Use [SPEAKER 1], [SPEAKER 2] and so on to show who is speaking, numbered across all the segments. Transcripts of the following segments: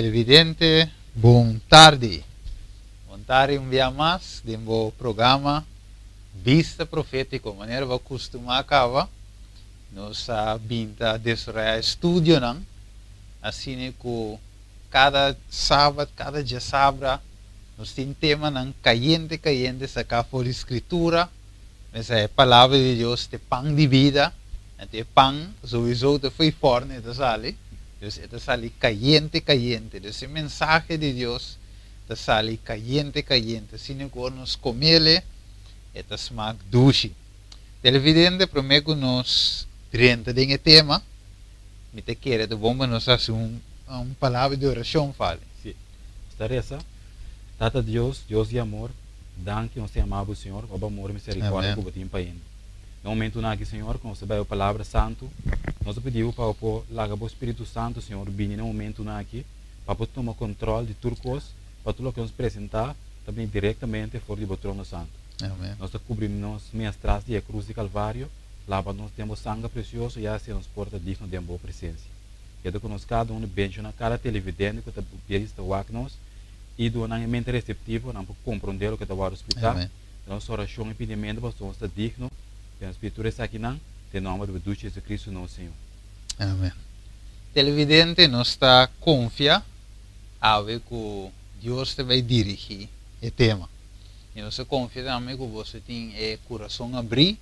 [SPEAKER 1] Televidente, bon tardi. Bon tardi un bia mas den bo programa Bista Profétiko. Manera bo a kustumá kaba, nos a bin ta desaroyá e studionan asina ku kada sabat, kada djasabra nos tin temanan kayente kayente saká for di Skritura. Mester e Palabra di Dios ta e pan di bida. Anto e pan souiso ta fo'i forno e ta sali, dus e ta sali kayente kayente. Dus e mensahe di Dios ta sali kayente kayente, asina ku ora nos komele e ta smak dushi. Televidente, promé ku nos drenta den e tema, mi ta kere ta bon pa nos hasi un un palabra di orashon, Fali.
[SPEAKER 2] Sí. Nos ta resa, Tata Dios, Dios di amor, danki nos ta yama bo, Señor, pa bo amor i misericordia ku bo tin pa hende. Na momentunan aki, Señor, ku nos ta bai bo Palabra Santu, nos ta pidi bo pa bo por laga bo Spiritu Santu, Señor, bini na momentunan aki pa bo tuma control di tur cos, pa tur loke nos presenta ta bini directamente for di bo trono santu. Nos ta cubri nos mes tras di e cruz di Calvario, laba nos den bo sanger precioso i haci nos por ta digno den bo presencia. Keda cu nos cada uno, benciona cada televidente cu ta bezig ta wak nos i duna nan e mente receptivo, nan por compronde loke ta worde splica. Nos orashon i pidimentu pasobra nos ta digno den nos pidi tur esakinan den nòmber di bo dushi Jesucristo nos Señor.
[SPEAKER 1] Amen. Televidente, nos ta konfia awe ku Dios ta bai dirigí e tema. I nos ta konfia tambe ku boso tin e kurason abrí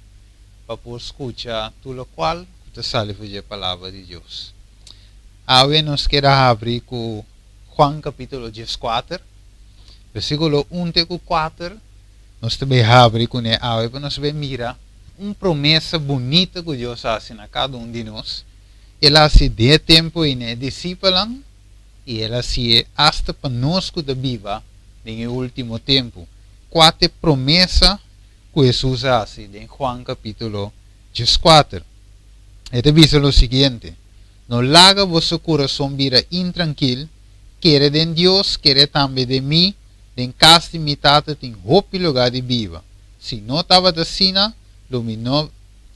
[SPEAKER 1] pa por skucha tur lokual ku ta sali for dje Palabra di Dios. Awe nos kier a habri ku Juan kapítulo dieskuater, Versíkulo un te ku kuater, nos ta bai habri kuné awe pa nos bai mira un promesa bunita ku Dios a hasi na kada un di nos. El a hasi den e tempu ei na e disipelnan i el a hasié asta pa nos ku ta biba den e último tempu. Kua ta e promesa ku Hesus a hasi den Juan kapítulo dieskuater? E ta bisa lo siguiente, No laga boso kurason bira intrankil, kere den Dios, kere tambe den mi, den kas di mi Tata tin hopi lugá di biba. Si no tabata asina, lo mi no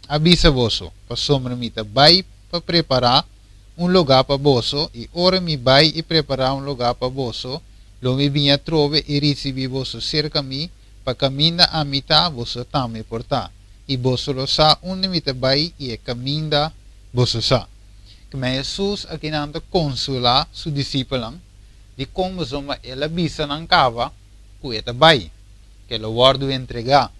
[SPEAKER 1] a bisa boso, pasobra mi ta bai pa prepará un lugá pa boso, i ora mi bai i prepará un lugá pa boso, lo mi bini atrobe i risibí boso serka mi, pa kaminda ami ta, boso tambe por ta. I boso lo sa unda mi ta bai i e kaminda Boso sa. Kmé Hesus akinan ta konsolá su disipelnan dikon pasobra el a bisa nan kaba ku e ta bai, ku e lo wòrdu entregá.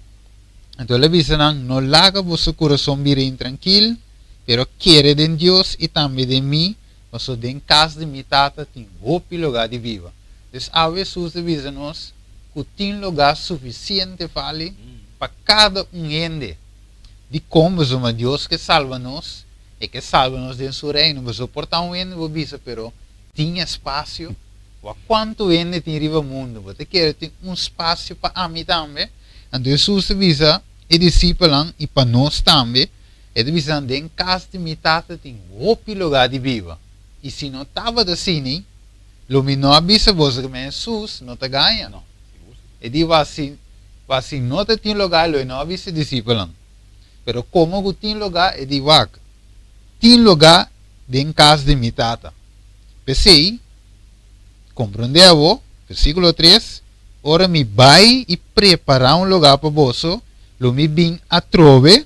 [SPEAKER 1] Anto el a bisa nan, No laga boso kurason bira intrankil, pero kere den Dios i tambe den mi, pasobra den kas di mi Tata tin hopi lugá di biba. Dus awe Hesus ta bisa nos ku tin lugá sufisiente fali pa kada un hende. Dikon? Pasobra Dios ke salba nos, e ke salba nos den su Reino. Pasobra por ta un hende bo bisa, pero tin espasio? Wak kuantu hende tin riba mundu, bo ta kere tin un spasio pa ami tambe? Anto Hesus ta bisa e disipelnan i pa nos tambe, e ta bisa nan, Den kas di mi Tata tin hopi lugá di biba, i si no tabata asina, lo mi no a bisa boso ku mi Hesus no ta gaña. E di, Wak si. Pa si no ta tin lugá lo e no a bisa e disipelnan. Pero komo ku tin lugá, e di, Wak, tin lugá den kas di mi Tata. P'esei, komprondé awó, versíkulo tres, Ora mi bai i prepará un lugá pa boso, lo mi bin atrobe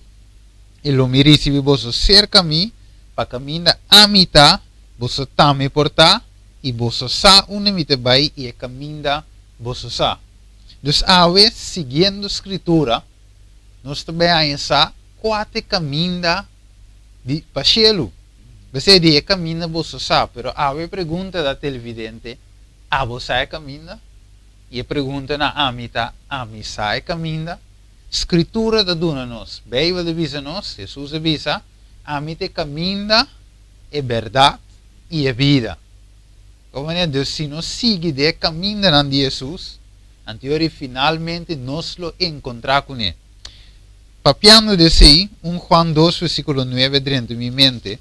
[SPEAKER 1] i lo mi risibí boso serka mi, pa kaminda ami ta, boso tambe por ta, i boso sa unda mi ta bai i e kaminda boso sa. Dus awe, siguiendo Scritura, nos ta bay haña sa cua ta e caminda di pa cielu. P'esey di e caminda boso sa, pero awe e pregunta ta televidente, Abo sa e caminda? Y e pregunta na ami ta, Ami sa e caminda? Scritura ta duna nos, Bijbel ta bisa nos, Jesus a bisa, Ami ta e caminda, e berdad y e bida. Kua manera? Dus si nos sigui den e kamindanan di Hesus, anteori finalmente nos lo enkontrá kuné. Papiando di esei, un Juan dos versíkulo nuebe a drenta mi mente,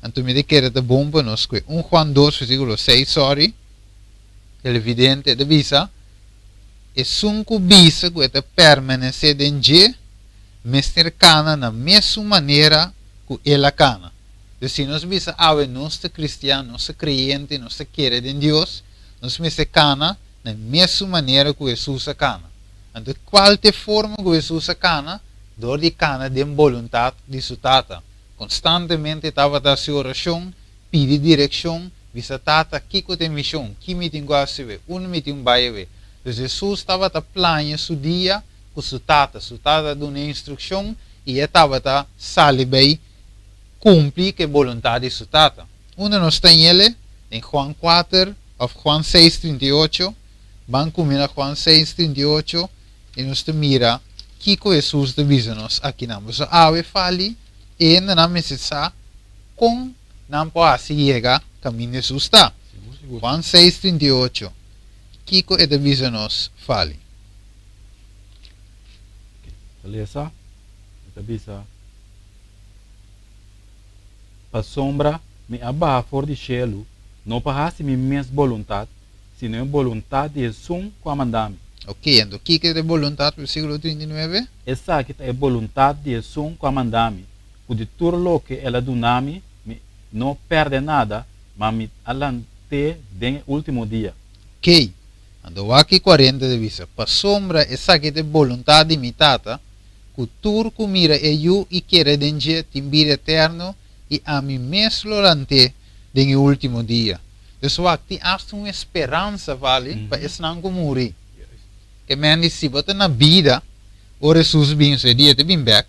[SPEAKER 1] anto mi ta kere ta bon pa nos kue. Un Juan dos versíkulo seis, sòri, televidente, e ta bisa, Esun ku bisa ku e ta permanesé den dje, mester kana na mesun manera ku el a kana. Dus si nos bisa awe nos ta kristian, nos ta kreyente, nos ta kere den Dios, nos mester kana na e mesun manera ku Hesus a kana. Anto kual ta e forma ku Hesus a kana? Dor di kana den boluntat di su Tata. Konstantemente e tabata hasi orashon, pidi direkshon, bisa Tata, kiko ta e mishon? Ki mi tin ku hasi awe? Unda mi tin ku bai awe? Dus Hesus tabata plania su dia ku su Tata. Su Tata a dun'é instrukshon i e tabata sali bai kumpli ku e boluntat di su Tata. Unda nos ta ñele? Den Juan kuater òf Juan seis 38. Ban kuminá Juan seis 38 i nos ta mira kiko Hesus ta bisa nos akinan. Pasobra awe fali e hendenan mester sa kon nan por hasi yega kaminda Hesus ta. Juan seis 38, kiko e ta bisa nos fali?
[SPEAKER 2] Ta lesa, e ta bisa. Pasobra mi a baha for di shelu, no pa hasi mi mes boluntat, sino e boluntat di esun ku a manda mi.
[SPEAKER 1] Oke, anto kiko ta e boluntat, versíkulo 39?
[SPEAKER 2] Esaki ta e boluntat di esun ku a manda mi, ku di tur loke el a duna mi, mi no pèrdè nada, ma mi a lant'é den e último dia.
[SPEAKER 1] Oke, anto wak ki 40 ta bisa, Pasobra esaki ta e boluntat di mi Tata, ku tur ku mira e Yu i kere den dje tin bida eterno, i ami mes lo lant'é den e último dia. Dus wak, tin asta un speransa, vali, pa esnan ku muri. Ke men di si bo ta na bida ora Hesus bin, so e dia ta bin bèk,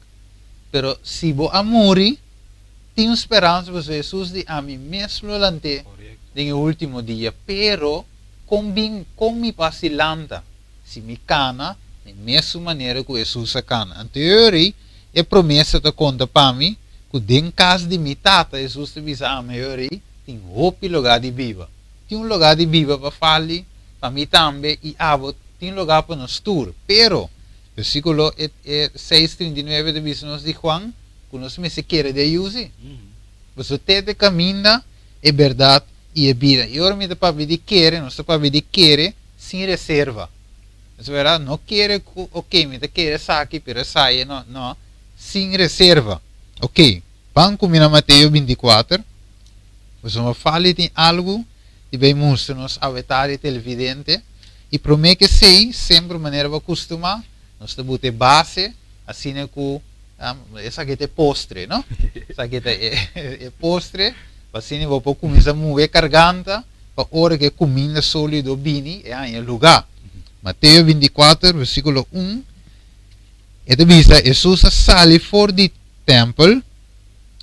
[SPEAKER 1] pero si bo a muri, tin un speransa pasobra Hesus di ami mes lo lant'é den e último dia. Pero, kon bin, kon mi por hasi lanta? Si mi kana den mesun manera ku Hesus a kana. Anto e ora ei, e promesa ta konta pa mi ku den kas di mi Tata, Hesus ta bisa ami e ora ei, tin hopi lugá di biba. Tin un lugá di biba pa Fali, pa mi tambe i abo, tin lugá pa nos tur. Pero, versíkulo seis 39 ta bisa nos di Juan ku nos mester kere den Yu si. Pasobra te ta e kaminda, e bèrdat i e bida. I ora mi ta papia di kere, nos ta papia di kere sin reserva. Es verdad, no kere ku, ok, mi ta kere esaki, pero esai no, no, sin reserva. Ok, ban ku mi na Mateo 24, pasobra Fali tin algu di bay mustra nos awetá di televidente, i promé ku esei, semper manera bo a kustumá, nos ta buta e base, asina ku, esaki ta e postre, no? Esaki ta e postre, pa asina bo por kuminsá move e karganta, pa ora ku e kuminda sólido bini, e haña lugá. Mateo 24, versíkulo 1, e ta bisa, Hesus a sali for di tèmpel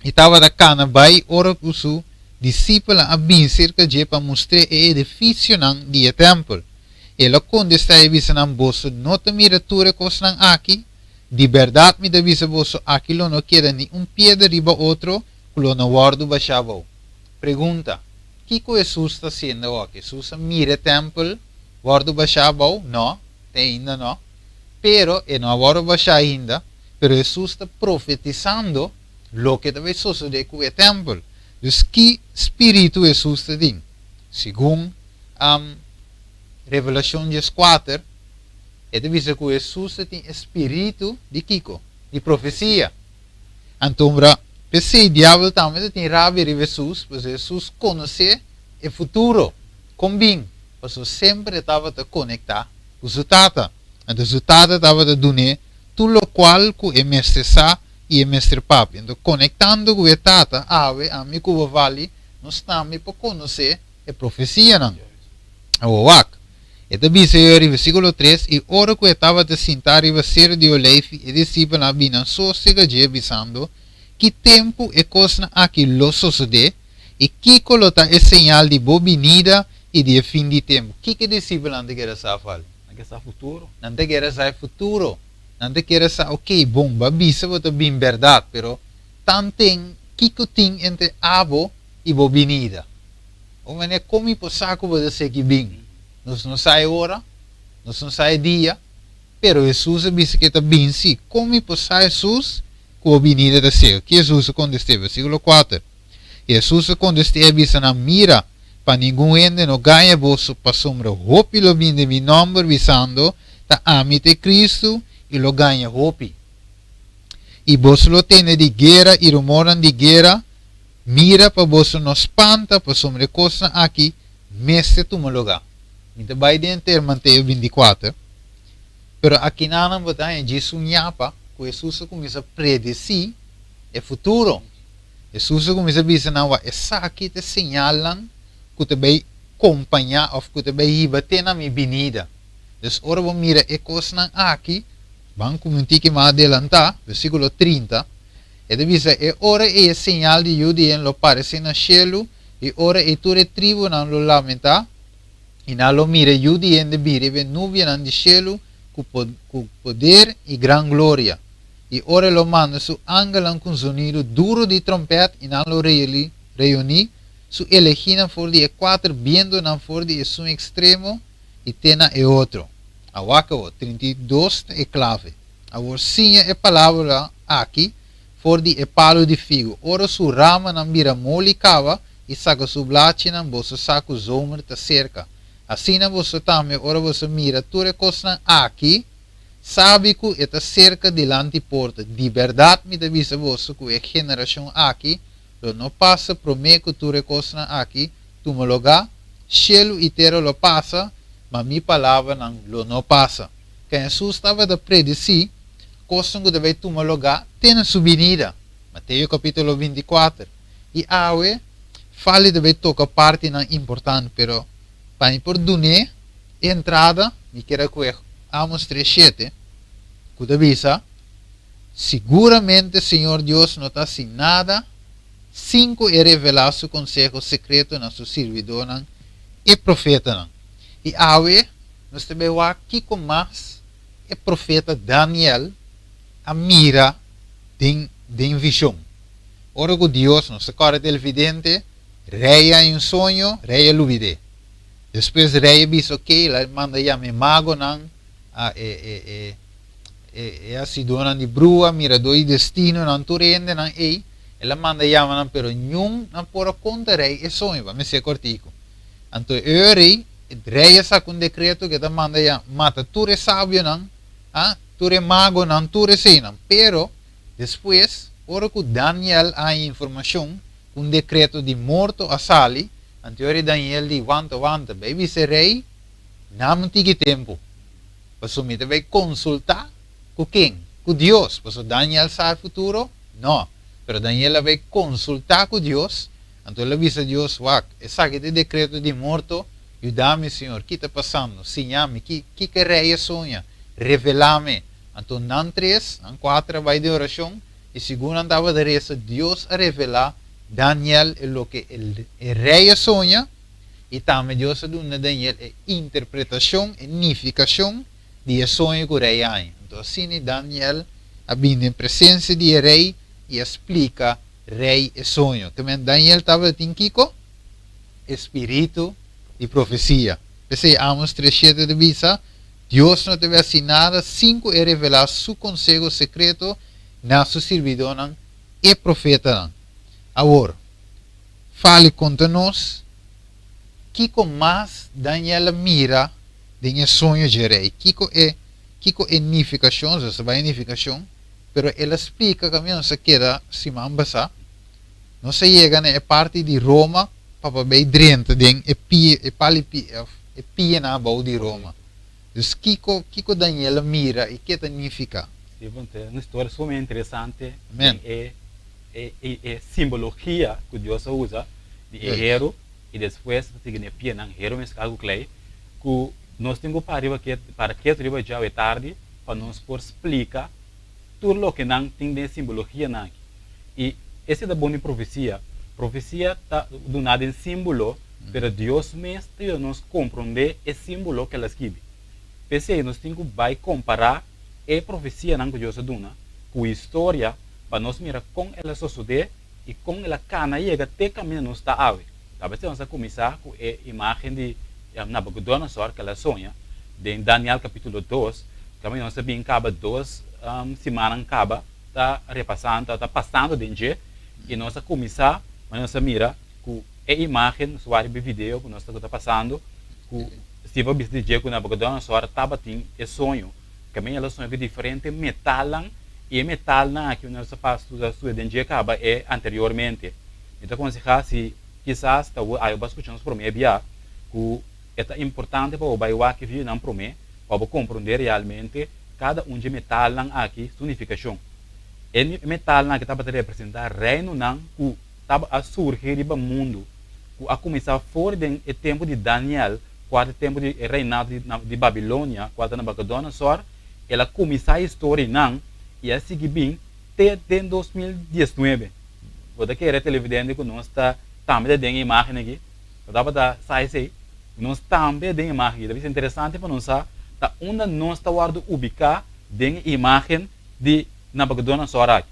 [SPEAKER 1] i tabata kana bai ora ku su disipelnan a bini serka dje pa mustr'é e edifisionan di e tèmpel. El a kontestá i bisa nan, Boso no ta mira tur e kosnan aki? Di bèrdat mi ta bisa boso, aki lo no keda ni un piedra riba otro ku lo no wòrdu bashá abou. Pregunta, Kiko Hesus ta hasiendo awor? Hesus a mira e tèmpel wòrdu bashá abou? Nò, te ainda nò. Pero, e no a wòrdu bashá ainda, pero Hesus ta profetisando loke ta bai sosodé ku e tèmpel. Dus, ki spiritu Hesus ta tin? Segun Revelashon 14, e ta bisa ku Hesus ta tin e spiritu di kiko? Di profesia. Antombra, p'esei diabel tambe ta tin rabia riba Hesus, pasobra Hesus konosé e futuro, kon bin, pasobra semper e tabata konektá ku su Tata. Anto su Tata tabata dun'é tur lokual ku e mester sa i e mester papia. Anto konektando ku e Tata, awe ami ku bo Vali, nos tambe por konosé e profesianan. Awor wak. E ta bisa ei riba versíkulo 3, I ora ku e tabata sintá riba Seru di Oleifi, e disipelnan a bini nan sosega dje, bisando, Ki tempu e kosnan aki lo sosodé, i kiko lo ta e señal di bo binida i di e fin di tempu? Kiko e disipelnan ta kere sa, Fali?
[SPEAKER 2] Nan ke sa futuro.
[SPEAKER 1] Nan ta kere sa e futuro. Nan ta kere sa, oke, bon, bo a bisa bo ta bin bèrdat, pero tanten kiko tin entre abo i bo binida? Un manera kon mi por sa ku bo ta seki bin? Nos no sa e ora, nos no sa e dia, pero Hesus a bisa ku e ta bin sí. Kon mi por sa, Hesus, ku bo binida ta serka? Ki Hesus a kontest'é? Versíkulo 4, Hesus a kontest'é i a bisa nan, Mira, pa ningun hende no gaña boso, pasobra hopi lo bin den mi nòmber, bisando, Ta ami ta e Kristu, i lo gaña hopi. I boso lo tende di guera i rumornan di guera. Mira pa boso no spanta, pasobra e kosnan aki mester tuma lugá. Mi ta bai den henter Mateo 24, pero akinanan bo ta haña djis un yapa ku Hesus a kuminsá predesí e futuro. Hesus a kuminsá bisa nan wak esaki ta e señalnan ku ta bai kompañá òf ku ta bai hiba te na mi binida. Dus ora bo mira e kosnan aki, ban ku mi un tiki mas adelantá, versíkulo 30, E ta bisa, E ora ei e señal di Yu di Hende lo paresé na shelu, i ora ei tur e tribunan lo lamentá, i nan lo mira e Yu di Hende bira riba e nubianan di shelu ku ku poder i gran gloria. I ora e lo manda su angelnan ku un zonidu duru di trompèt, i nan lo reuní su elegínan for di e kuater bientunan for di esun ekstremo i te na e otro. Awak awor, 32 ta e klave. Awor siña e palabra aki for di e palu di figu, Ora su ramanan bira moli kaba i saka su blachinan, boso sa ku zomer ta serka. Asina boso tambe, ora boso mira tur e kosnan aki, sabi ku e ta serka dilanti porta. Di bèrdat mi ta bisa boso ku e generashon aki lo no pasa promé ku tur e kosnan aki tuma lugá. Shelu i tera lo pasa, ma mi palabranan lo no pasa. Ke Hesus tabata predisí kosnan ku ta bai tuma lugá te na su binida, Mateo kapítulo 24. I awe, Fali ta bai toka partinan importante, pero pa mi por dun'é e entrada, mi kier a kue Amos tres shete, ku ta bisa, Siguramente Señor Dios no ta hasi nada sin ku e revelá su konseho sekreto na su sirbidónan, e profetanan. I awe, Nos ta bai wak kiko mas e profeta Daniel a mira den den vishon. Ora ku Dios, nos ta kòrda televidente, rei a haña un soño, rei a lubid'é. Despues rei a bisa oke, el a manda yama e magonan, a e e e e e hasidónan di brua, miradó di destinonan, tur e hendenan ei, el a manda yama nan, pero niun nan por a konta rei e soño, pa mester kòrtiku. Anto e rei E rei a saka un dekreto ku e ta manda ya mata tur e sabionan, a tur e magonan, tur eseinan. Pero, despues, ora ku Daniel a haña informashon ku un dekreto di morto a sali, anto e rei Daniel di, Wanta, wanta, bai bisa e rei, Nam un tiki tempu, pasobra mi ta bai konsultá ku ken? Ku Dios. Pasobra Daniel sa e futuro? No. Pero Daniel a bai konsultá ku Dios. Anto el a bisa Dios, Wak, esaki ta e dekreto di morto, yuda mi, Señor, ki ta pasando? Siña mi, ki, kiko e rei a soña? Revelá mi. Anto nan tres, nan kuater a bai den orashon, i segun nan tabata resa, Dios a revelá Daniel e loke e rei a soña, i tambe Dios a duna Daniel e interpretashon, e nifikashon di e soño ku rei a haña. Anto asina Daniel a bini den presensia di e rei i a splika Rei e soño. Te men Daniel tabatin kiko? E spiritu di profesia. P'esei Amos tres shete ta bisa, Dios no ta bai hasi nada sin ku e revelá su konsego sekreto na su sirbidónan, e profetanan. Awor, Fali konta nos kiko mas Daniel a mira den e soño dje rei. Kiko e kiko e nifikashon, nos ta bai e nifikashon, Pero el a splika ku ami nos a keda siman basá. Nos a yega na e parti di Roma pa pa bay drenta den e pia, e pali pia òf e pianan abou di Roma. Dus kiko, kiko Daniel a mira i ke ta nifiká?
[SPEAKER 2] Sí, bon, ta un historia sumamente interesante
[SPEAKER 1] Amen.
[SPEAKER 2] den e e e e simbologia ku Dios a usa di e heru i despues ta sigui na e pianan, heru mesklá ku klei, ku nos tin ku para riba ke para ketu riba dje awe tardi pa nos por splika tur loke nan tin den e simbologianan aki. I esei ta bon di profesia. Profesia ta duná den símbolo, pero Dios mes ta yuda nos komprondé e símbolo ku el a skibi. P'esei nos tin ku bai kompará e profesianan ku Dios a duna ku historia pa nos mira kon el a sosodé i kon el a kana yega te kaminda nos ta awe. Ta p'esei nos a kuminsá ku e imágen di Nabucodonosor ku el a soña den Daniel kapítulo dos, kaminda nos a bin kaba dos simannan kaba ta repasando, ta pasando den dje, i nos a kuminsá, manera nos a mira ku e imágen, nos wak riba e video ku nos ta pasando, ku Steve a bisa di dje ku Nabucodonosor tabatin e soño, kaminda el a soña ku diferente metalnan, i e metalnan aki nos a studia den dje kaba e anteriormente. Mi ta konsehá si kisas ta bo ayo bo a skucha nos promé bia ku e ta importante pa bo bai wak e videonan promé pa bo komprondé realmente kada un dje metalnan aki su nifikashon. E metalnan aki tabata representá reinonan ku tabata a surgi riba mundu ku a kuminsá for den e tempu di Daniel, kua ta e tempu di e reinado di Babilonia, kua ta Nabucodonosor, el a kuminsá e historianan i a sigui bin te den 2019. Bo ta kere televidente ku nos ta tambe ta den e imágen aki? Bo tabata sa esei? Nos tambe den e imágen aki. Ta bisa interesante pa nos sa ta unda nos ta wòrdu ubiká den e imágen di Nabucodonosor aki.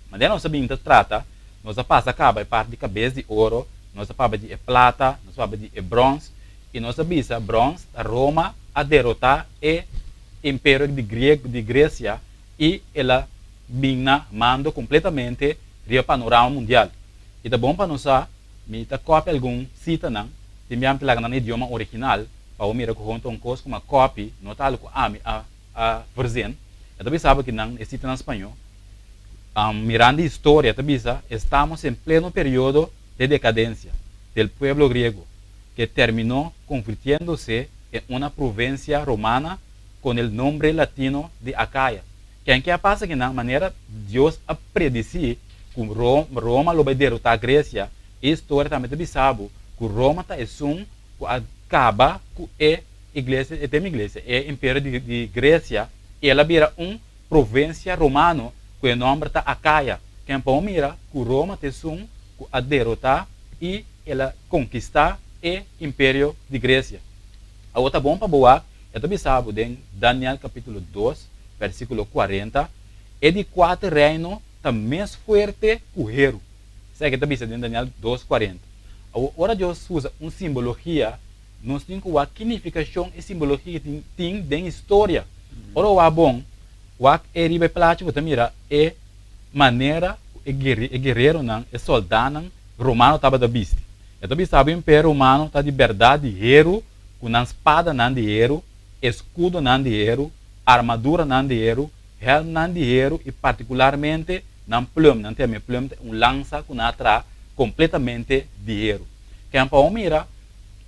[SPEAKER 2] Manera nos a bin ta trata, nos a pasa kaba e parti di kabes di oro, nos a papia di e plata, nos a papia di e bròns, i nos a bisa bròns ta Roma a derotá e imperio di Griego di Gresia i el a bin na mando kompletamente riba panorama mundial. I ta bon pa nos sa, mi ta kòpia algun sitanan, tin biaha mi ta laga nan na idioma original pa bo mira ku hon ta un kos ku mi a kòpi, no ta algu ku ami a a verzin. E ta bisa bo ki nan e sitanan spañó. Mirando historia ta bisa, Estamos en pleno periodo de decadencia del pueblo griego, que terminó convirtiéndose en una provincia romana con el nombre latino de Acaya. Ken ke a pasa kinan? Manera Dios a predisí ku Roma lo bai derotá Grecia, e historia tambe ta bisa bo ku Roma ta esun ku a kaba ku e iglesia, e tem iglesia, e imperio di Grecia, i el a bira un provinsia romano ku e nòmber ta Akaya. Ken por mira ku Roma ta esun ku a derotá i el a konkistá e imperio di Gresia. Awor ta bon pa bo wak, e ta bisa bo den Daniel kapítulo 2, versíkulo 40, E di kuater reino ta mes fuerte ku heru. Esaki e ta bisa den Daniel 2, 40. Awor, ora Dios usa un simbologia, nos tin ku wak ki nifikashon e simbologia tin den historia. Ora bo wak bon, wak e riba e plachi bo ta mira e manera ku e e guereronan, e sòldánan romano tabata bisti. E ta bisa bo imperio romano ta di bèrdat di heru ku nan spadanan di heru, eskudonan di heru, armaduranan di heru, hèlmnan di heru i partikularmente nan plum. Nan ta yama e plum ta un lansa ku nan a traha kompletamente di heru. Ken pa bo mira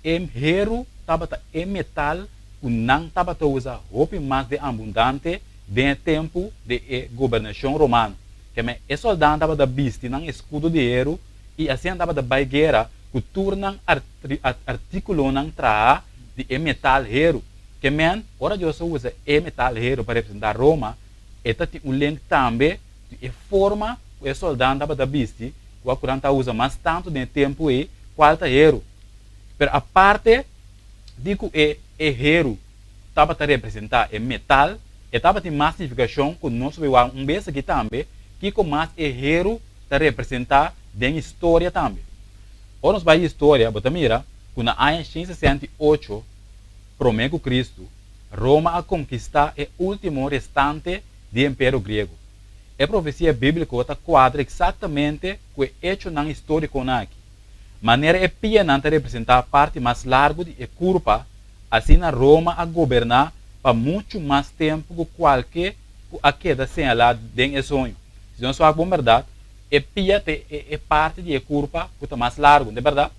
[SPEAKER 2] E heru tabata e metal ku nan tabata usa hopi mas den abundante den e tempu di e gobernashon romano. Keme e sòldánan tabata bisti nan eskudo di heru i asina nan tabata bai guera ku tur nan artíkulonan trahá di e metal heru. Kemen, ora Dios a usa e metal heru pa representá Roma, e ta tin un link tambe di e forma ku e sòldánan tabata bisti ku a ku nan ta usa mas tantu den e tempu ei, kual ta heru. Pero aparte di ku e e heru tabata representá e metal, e tabatin mas nifikashon ku nos lo wak un bes aki tambe kiko mas e heru ta representá den historia tambe. Ora nos bai historia bo ta mira ku na aña 168 promé ku Kristu, Roma a konkistá e último restante di e imperio griego. E profesia bíbliko ta kuadra eksaktamente ku e echonan histórikonan aki. Manera e pianan ta representá parti mas largu di e kurpa, asina Roma a goberná pa muchu mas tempu ku kualke ku a keda señalá den e soño. Si nos wak bon bèrdat, e pia ta e parti di e kurpa ku ta mas largu, no ta bèrdat?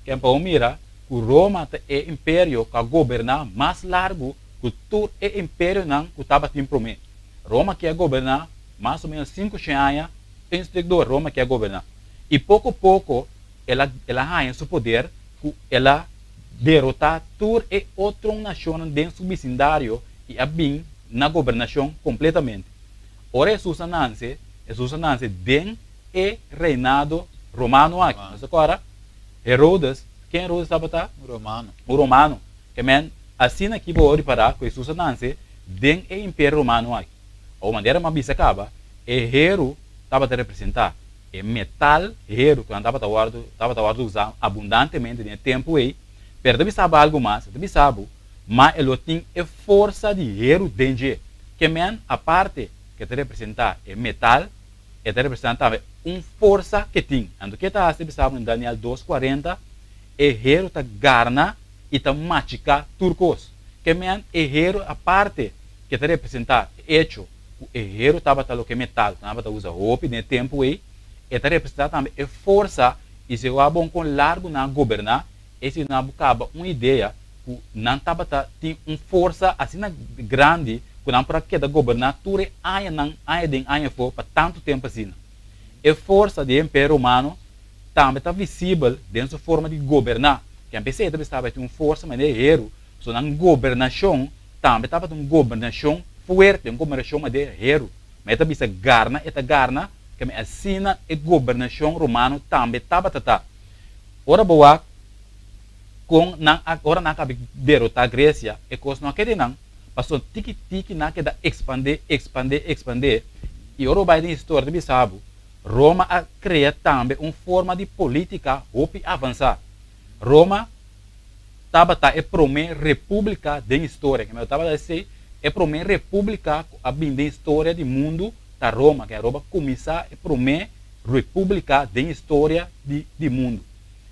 [SPEAKER 2] Ken pa bo mira ku Roma ta e imperio ku a goberná mas largu ku tur e imperionan ku tabatin promé. Roma ke a goberná mas o ménos 500 aña un stuk dor Roma ke a goberná. I poko poko el a el a haña su poder ku el a derotá tur e otro nashonnan den su bisindario i a bin na gobernashon kompletamente. Ora Hesus a nanse, Hesus a nanse den e reinado romano aki. Nos ta kòrda Herodes, ken Herodes tabata?
[SPEAKER 1] Un romano.
[SPEAKER 2] Un romano. Ke men, asina aki bo a ripará ku Hesus a nanse den e imperio romano aki. Awor manera mi a bisa kaba, e heru tabata representá e metal heru ku nan tabata wòrdu tabata wòrdu usá abundantemente den e tempu ei, pero ta bisa bo algu mas, e ta bisa bo, ma e lo tin e forsa di heru den dje. Ke men, aparte ku e ta representá e metal, e ta representá tambe un forsa ku e tin. Anto ke ta hasi? Ta bisa bo den Daniel 2, 40, e heru ta garna i ta machiká tur kos. Ke men, e heru aparte ku e ta representá e echo ku e heru tabata loke metal ku nan tabata usa hopi den e tempu ei, E ta representá tambe e forsa i si wak bon kon largu nan a goberná, esei nan a bukaba un idea ku nan tabata tin un forsa asina grandi ku nan por a keda goberná tur e añanan, aña den aña afó, pa tantu tempu asina. E forsa di e Imperio Romano tambe ta visibel den su forma di goberná. Ken p'esei ta bisa tabata tin un forsa manera e heru, so nan gobernashon tambe tabata un gobernashon fuerte, un gobernashon manera heru. Ma e ta bisa garna e ta garna, keme asina e gobernashon romano tambe tabata ta. Ora bo wak kon nan a, ora nan a kabi derotá Gresia, e kos no a keda einan, pasobra tiki tiki nan a keda ekspandé, ekspandé, ekspandé, i ora bo bai den historia ta bisa bo, Roma a krea tambe un forma di polítika hopi avansá. Roma tabata e promé repúblika den historia. Keme bo tabata esei? E promé repúblika ku a bin den historia di mundu ta Roma. Keme Roma kuminsá e promé repúblika den historia di di mundu.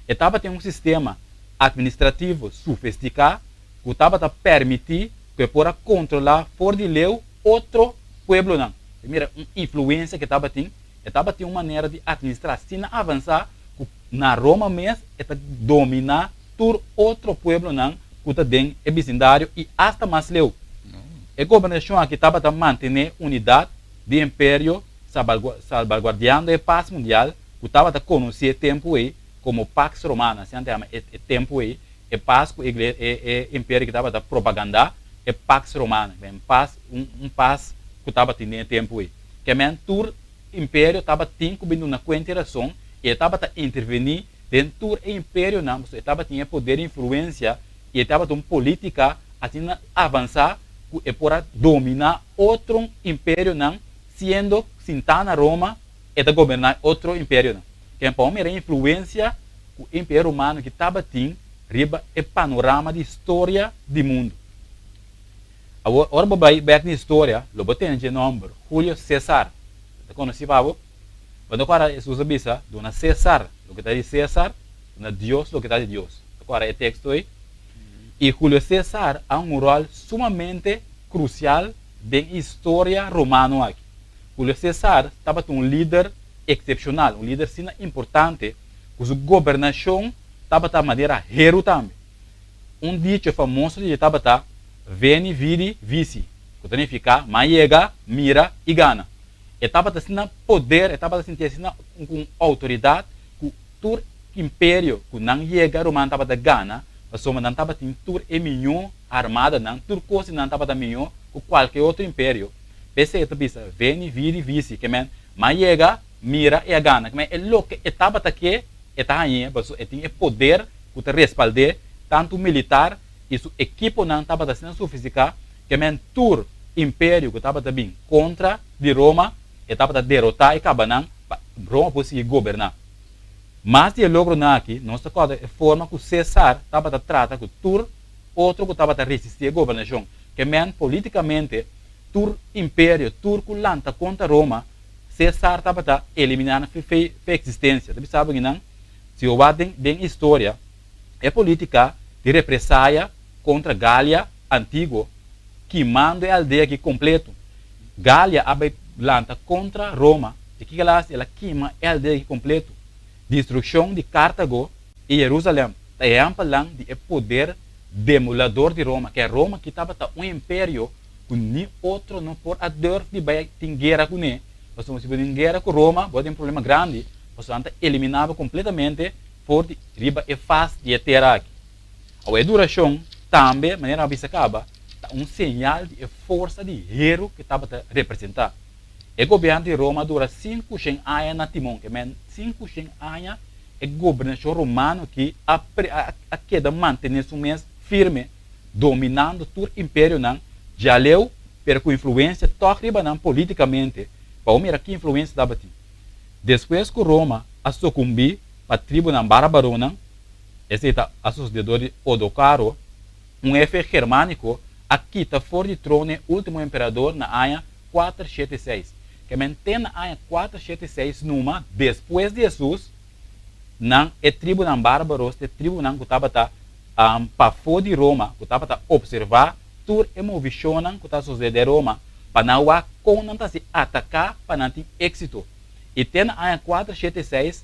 [SPEAKER 2] E tabatin un sistema atministrativo sofestiká ku tabata pèrmití ku e por a kontrolá for di leu otro pueblonan. E mira un influensia ku e tabatin. E tabatin un manera di atministrá asina avansá ku na Roma mes e ta dominá tur otro pueblonan ku ta den e bisindario i asta mas leu. E gobernashon aki tabata mantené unidat di imperio salbaguardiando e pas mundial ku tabata konosí e tempu ei komo Pax Romana, asina nan ta yama e tempu ei, e pas ku e imperio ki tabata propagandá, e Pax Romana, pas, un pas ku tabatin den e tempu ei. Kemen tur imperio tabatin ku bin duna kuenta i rason i e tabata intervení den tur e imperionan pasobra e tabatin e poder i influensia i e tabata un polítika asina avansá ku e por a dominá otro imperionan siendo sintá na Roma e ta goberná e otro imperionan. Ken por mira e influensia ku e imperio romano ki tabatin riba e panorama di historia di mundu. Awor, ora bo bai bek den historia, lo bo tene dje nomber, Julio Cesar. Ta konosí pa bo? Bo no kòrda Hesus a bisa, Duna Cesar loke ta di Cesar, duna Dios loke ta di Dios. Ta kòrda e teksto ei? I Julio Cesar a un ròl sumamente krusial den historia romano aki. Julio Cesar tabata un lider eksepshonal, un lider asina importante ku su gobernashon tabata manera heru tambe. Un dicho famoso di dje tabata, Veni, vidi, vici, ku ta nifiká, M'a yega, mira i gana. E tabata asina poder, e tabata sinti asina ku un outoridat ku tur imperio ku nan yega Roman tabata gana, pasobra nan tabatin tur e mihó armadanan, tur kos di nan tabata mihó ku kualke otro imperio. P'esei e ta bisa, Veni, vidi, vici, ke men, M'a yega, mira i a gana. Ke men, e loke e tabata ke, e ta hañ'é, pasobra e tin e poder ku ta respald'é, tantu militar i su ekiponan tabata asina sofistiká ke men tur imperio ku tabata bin kontra di Roma, e tabata derotá i kaba nan pa Roma por sigui goberná. Mas di e logronan aki, nos ta kòrda e forma ku Sesar tabata trata ku tur otro ku tabata resistí e gobernashon. Ke men politikamente tur imperio, tur ku lanta kontra Roma, Sesar tabata eliminá nan fe eksistensia. Ta bisa bo nan, si bo wak den historia, e politica di represaya contra Galia antiguo, kimando e aldea aki completo. Galia a bay lanta contra Roma, y kico el a haci? El a kima e aldea aki completo. Destruccion di Cartago y Jerusalem ta ehempelnan di e poder demolador di Roma, ke Roma aki tabata un imperio cu ni otro no por a durf di bay tin guera cune, pasobra si bo tin guera cu Roma bo a tin problema grandi, pasobra nan ta elimina bo completamente for di riba e fas di e tera aki. Awor e durashon tambe, manera a bisa kaba, ta un señal di e forsa di heru ku e tabata representá. E gobièrnu di Roma a dura sinkushen aña na timon, ke men sinkushen aña e gobernashon romano aki a a keda mantené su mes firme, dominando tur imperionan djaleu, pero ku influensia tòg riba nan politikamente, pa bo mira ki influensia tabatin. Despues ku Roma a sukumbí pa tribunan bárbaronan, esei ta a sosodé dor di Odocaro, un hefe germániko, a kita for di trono e último emperador na aña 476. Ke men te na aña 476 numa despues di Hesus, nan e tribunan bárbaros te tribunan ku tabata pafó di Roma, ku tabata opservá tur e movishonnan ku ta sosodé den Roma, pa nan wak kon nan ta hasi ataká pa nan tin éksito. I te na aña 476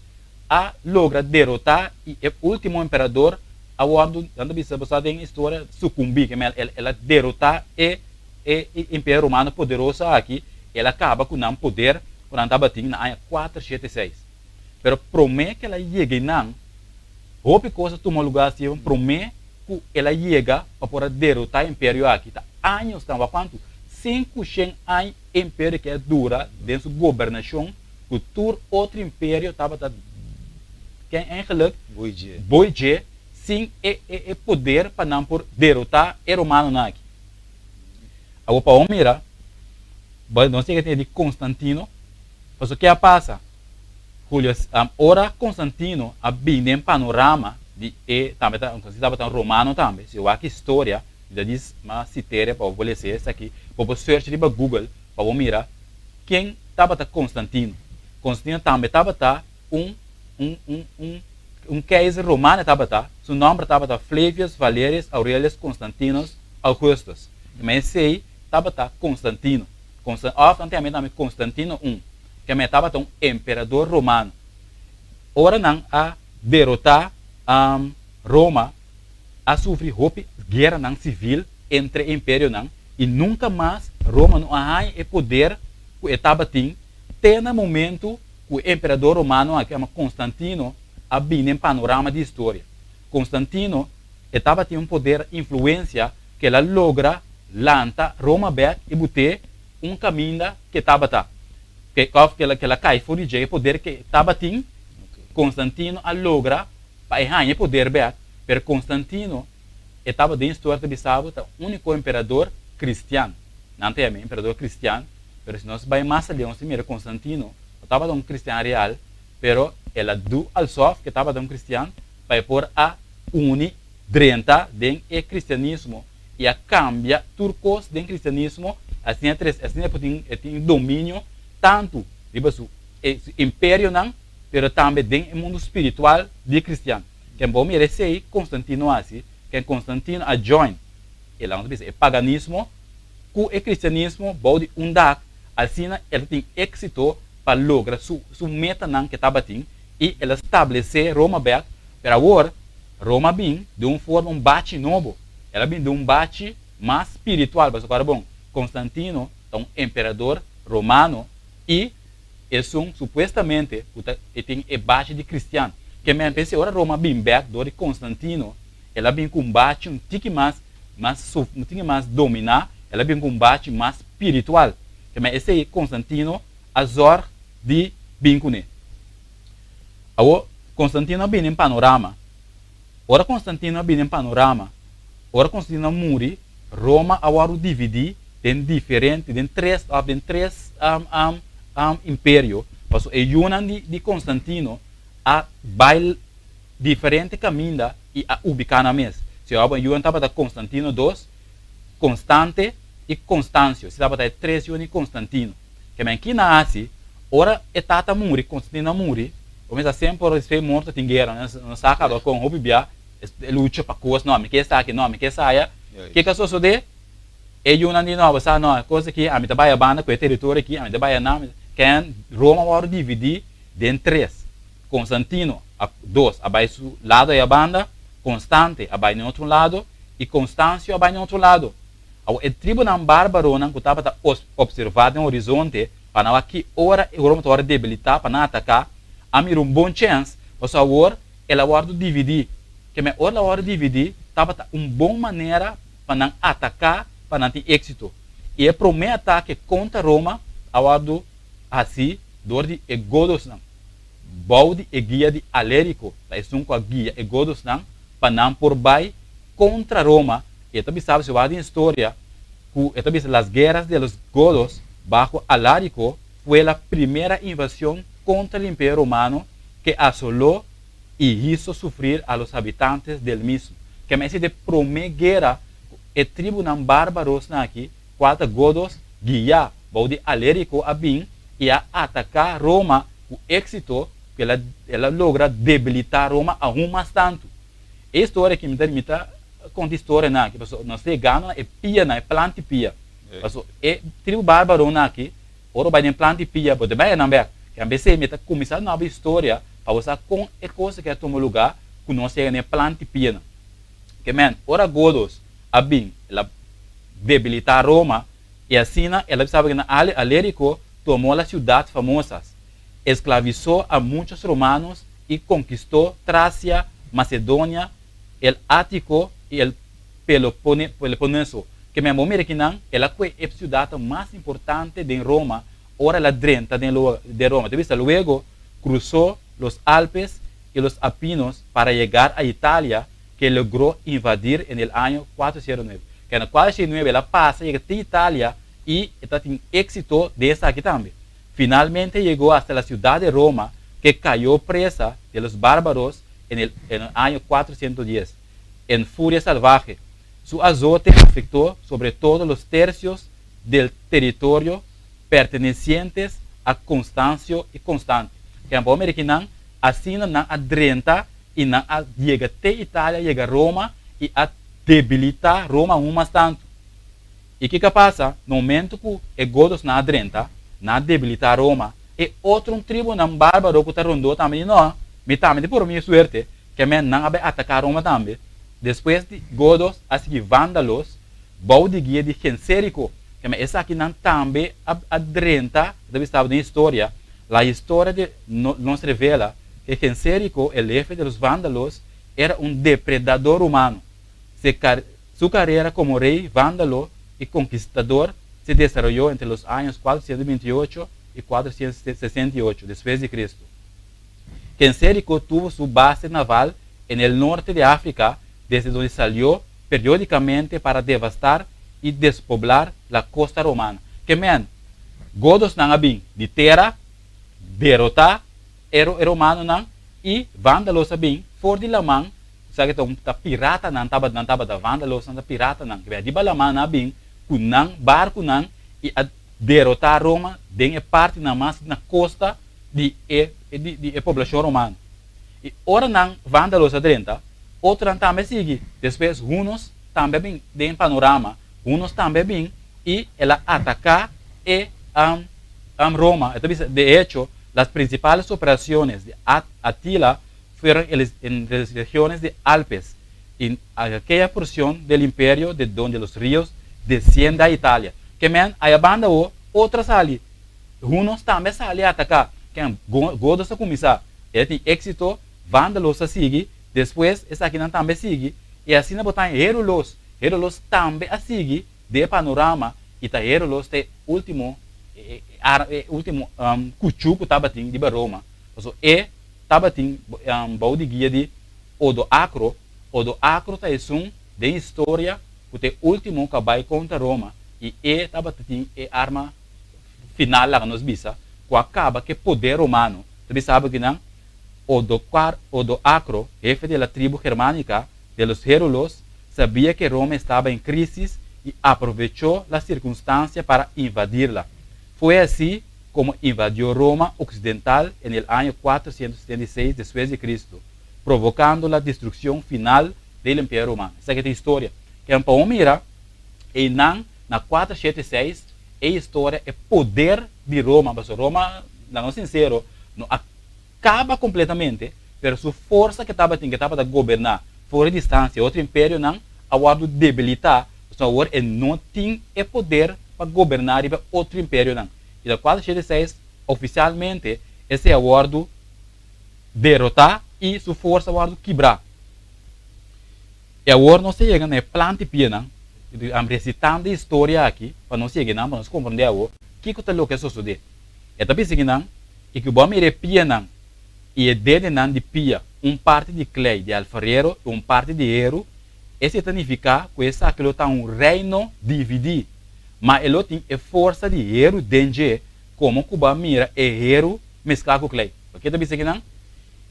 [SPEAKER 2] a logra derotá i e último emperador a wòrdu, nan ta bisa basá den historia, sukumbí, ke men el a derotá e e imperio romano poderoso aki, el a kaba ku nan poder ku nan tabatin na aña 476. Pero promé ku el a yega einan, hopi kos a tuma lugá, Steven, promé ku el a yega pa por a derotá e imperio aki. Ta años tan, wak kuantu? 500 aña e imperio ke a dura den su gobernashon ku tur otro imperio tabata ken eigenlijk boi dje sin e e poder pa nan por derotá e romanonan aki. Awor pa bo mira, bo nos yega tene di Constantino, pasobra ke a pasa? Julio, ora Constantino a bini den panorama di e tambe ta Constantino tabata un romano tambe, si bo wak historia, mi ta dis ma citeria pa bo por lesa esaki, bo por search riba Google pa bo mira ken tabata Constantino. Constantino tambe tabata un un un un un keizer romano e tabata, su nomber tabata Flavius Valerius Aurelius Constantinus Augustus. Ma esei tabata Constantino. Constan òf nan ta yam'é tambe Constantino un, keme e tabata un emperador romano. Ora nan a derotá Roma, a sufri hopi gueranan sivil entre e imperionan i nunka mas Roma no a haña e poder ku e tabatin te na momentu ku e emperador romano aki yama Constantino a bini den panorama di historia. Constantino e tabatin un poder influensia ku el a logra lanta Roma bèk i but'é un kaminda ku e tabata, òf ku el a kai for di dje. E poder ku e tabatin, Constantino a logra pa e haña e poder bèk, pero Constantino e tabata den historia ta bisa bo ta úniko emperador kristian. Nan ta yam'é emperador kristian, pero si nos bai mas aleu nos ta mira Constantino no tabata un kristian real, pero el a du alsof ku e tabata un kristian pa e por a uni drenta den e kristianismo i a kambia tur kos den kristianismo, asina tres asina e por tin e tin dominio tantu riba su e su imperionan pero tambe den e mundu spiritual di kristian. Ken bo mira esei Constantino hasi, ken Constantino a join e laga nos bisa e paganismo ku e kristianismo bou di un dak, asina el ta tin éksito pa logra su su metanan ke tabatin i el a stablesé Roma bèk, pero awor Roma a bin den un forma, un bachi nobo. El a bin den un bachi mas spiritual, pasobra kòrda bon, Constantino ta un emperador romano i esun supuestamente ku ta e tin e bachi di kristian. Ke men pensa ora Roma a bin bèk dor di Constantino, el a bin ku un bachi un tiki mas mas un tiki mas dominá, el a bin ku un bachi mas spiritual. Ke men esei Constantino a zòrg di bin kuné. Awor, Constantino a bini en panorama. Ora Constantino a bini en panorama, ora Constantino a muri, Roma a wòrdu dividí den diferente, den tres òf den tres imperio, pasobra e yunan di di Constantino a bai diferente kaminda i a ubiká nan mes. Si awor e yunan tabata Constantino dos, Constante i Constancio, si tabata e tres yunan di Constantino. Ke men kina a hasi, ora e tata muri, Constantino a muri, bo mester semper ora despues morto tin guera, no sa kaba kon hopi bia e lucha pa kos, no ami ke esaki, no ami ke esaya, kiko a sosode? E yunan di no, bo sa no, e kos aki ami ta bai a banda ku e teritorio aki, ami ta bai anan, ken Roma wòrdu dividi den tres, Constantino a dos a bai su lado ei a banda, Constante a bai den otro lado i Constancio a bai den otro lado. Awor e tribunan bárbaronan ku tabata opservá den horizonte pa nan wak ki ora e Roma ta wòrdu debilitá pa nan ataká, a mira un bon chèns, pasobra awor el a wòrdu dividí. Keme ora el a wòrdu dividí tabata un bon manera pa nan ataká pa nan tin éksito. I e promé atake kontra Roma a wòrdu hasí dor di e godosnan, bou di e guia di Alerico, ta esun ku a guia e godosnan pa nan por bai kontra Roma. E ta bisa si wak den historia ku e ta bisa las guerras de los godos bajo Alarico fue la primera invasion kontra el imperio romano ke asoló i hizo sufrir a los habitantes del mismo. Kema esei ta e promé guera ku e tribunan bárbarosnan aki, kual ta godos, guiá bou di Alerico a bin i a ataká Roma ku éksito ku el a el a logra debilitá Roma aun mas tantu. E historia aki mi ta mi ta konta historianan aki pasobra nos ta yegando na e pianan, e plant di pia. Pasobra e tribu bárbaronan aki, ora bo bai den plant di pia, bo ta bai nan bèk. Ke ambes mi ta kuminsá nobo historia pa bo sa kon e kos aki a tuma lugá ku nos yega na e plant'i pianan. Ke men, ora Godos a bin, el a debilitá Roma i asina el a bisa ku na Alerico tomó las ciudad famosas, esclavizó a muchos romanos i konkistó Tracia, Macedonia, el Ático i el Peloponeso. Ke men bo mira kinan, el a kue e siudatnan mas importante den Roma ora el a drenta den den Roma. Ta bisa, Luego cruzó los Alpes y los Apinos para llegar a Italia, que logró invadir en el año 409. Ke na 409 el a pasa yega te Italia i e ta tin éxito den esaki tambe. Finalmente llegó hasta la ciudad de Roma, que cayó presa de los bárbaros en el en el año 410. En furia salvaje, su azote afectó sobre todo los tercios del territorio pertenecientes a Constancio y Constante. Ke bo mira kinan, asina nan a drenta i nan a yega te Italia, yega Roma i a debilitá Roma aun mas tantu. I kiko a pasa? Na momento ku e godosnan a drenta, nan a debilitá Roma, e otro tribunan bárbaro ku ta rondó tambe di, No, mi tambe ta puru mi suerte, ke men nan a bai ataká Roma tambe. Despues di godos a sigui vándalos bou di guia di Genserico, ke men esakinan tambe a drenta, ta bisa den historia, la historia de nos revela ke Genserico, el hefe de los vándalos, era un depredador humano. Se Su carera como rey vándalo y conquistador se desaroyó entre los años 428 y 468 después de Cristo. Genserico tuvo su base naval en el norte de África, desde donde salió periódicamente para devastar y despoblar la costa romana. Ke men, godosnan a bin di tera, derotá e romanonan i vándalos a bin for di laman. Sa ke ta un ta piratanan tabata nan tabata vandalosnan ta piratanan ke riba laman nan a bin ku nan barkunan i a derotá Roma den e partinan mas na kosta di e di di e poblashon romano. I ora nan vandalos a drenta, otronan tambe a sigui. Despues hunos tambe a bin den panorama, hunos tambe a bin i el a ataká e Roma. E ta bisa, de hecho, las principales operaciones de Atila fueron en las regiones de Alpes, en aquella porción del imperio de donde los ríos descienden a Italia. Ke men, aya banda awo, otro a sali, hunos tambe a sali a ataká. Ken, godos a kuminsá, e a tin éksito, vándalos a sigui, despues esakinan tambe a sigui, i asina bo ta haña hérulos. Hérulos tambe a sigui den e panorama, i ta hérulos ta e último, e último kuchú ku tabatin riba Roma. Pasobra e tabatin bou di guia di Odoacro. Odoacro ta esun den historia ku ta e último ku a bai kontra Roma i e tabata tin e arma final, laga nos bisa, ku a kaba ku e poder romano. Ta bisa bo kinan, Odoacro, hefe di la tribu germánica de los Hérulos, sabia ke Roma estaba en crisis i aprovechó la circunstancia para invadirla. Fue así como invadió Roma occidental en el año 476 después de Cristo, provocando la destrucción final del Imperio Romano. Esaki ta historia. Ken pa bo mira, einan na 476 e historia, e poder di Roma, pasobra Roma, na nos sincero, no a caba completamente, pero su forsa ke tabatin, ke tabata goberna for di distancia otro imperionan, a wordo debilita, pasobra awor e no tin e poder pa goberna riba otro imperionan. I na 476 ofisialmente esei a wòrdu derotá i su forsa a wòrdu kibrá. I awor nos ta yega na e plan di pianan, am resitando e historia aki pa nos yega einan pa nos komprondé awor kiko ta loke a sosodé. E ta bisa kinan, I ku bo a mira e pianan i e dedenan di pia, un parti di klei di alfarero i un parti di heru, esei ta nifiká ku esaki lo ta un reino dividí. Ma e lo tin e forsa di heru den dje, komo ku bo a mira e heru mesklá ku klei. Loke ta bisa kinan?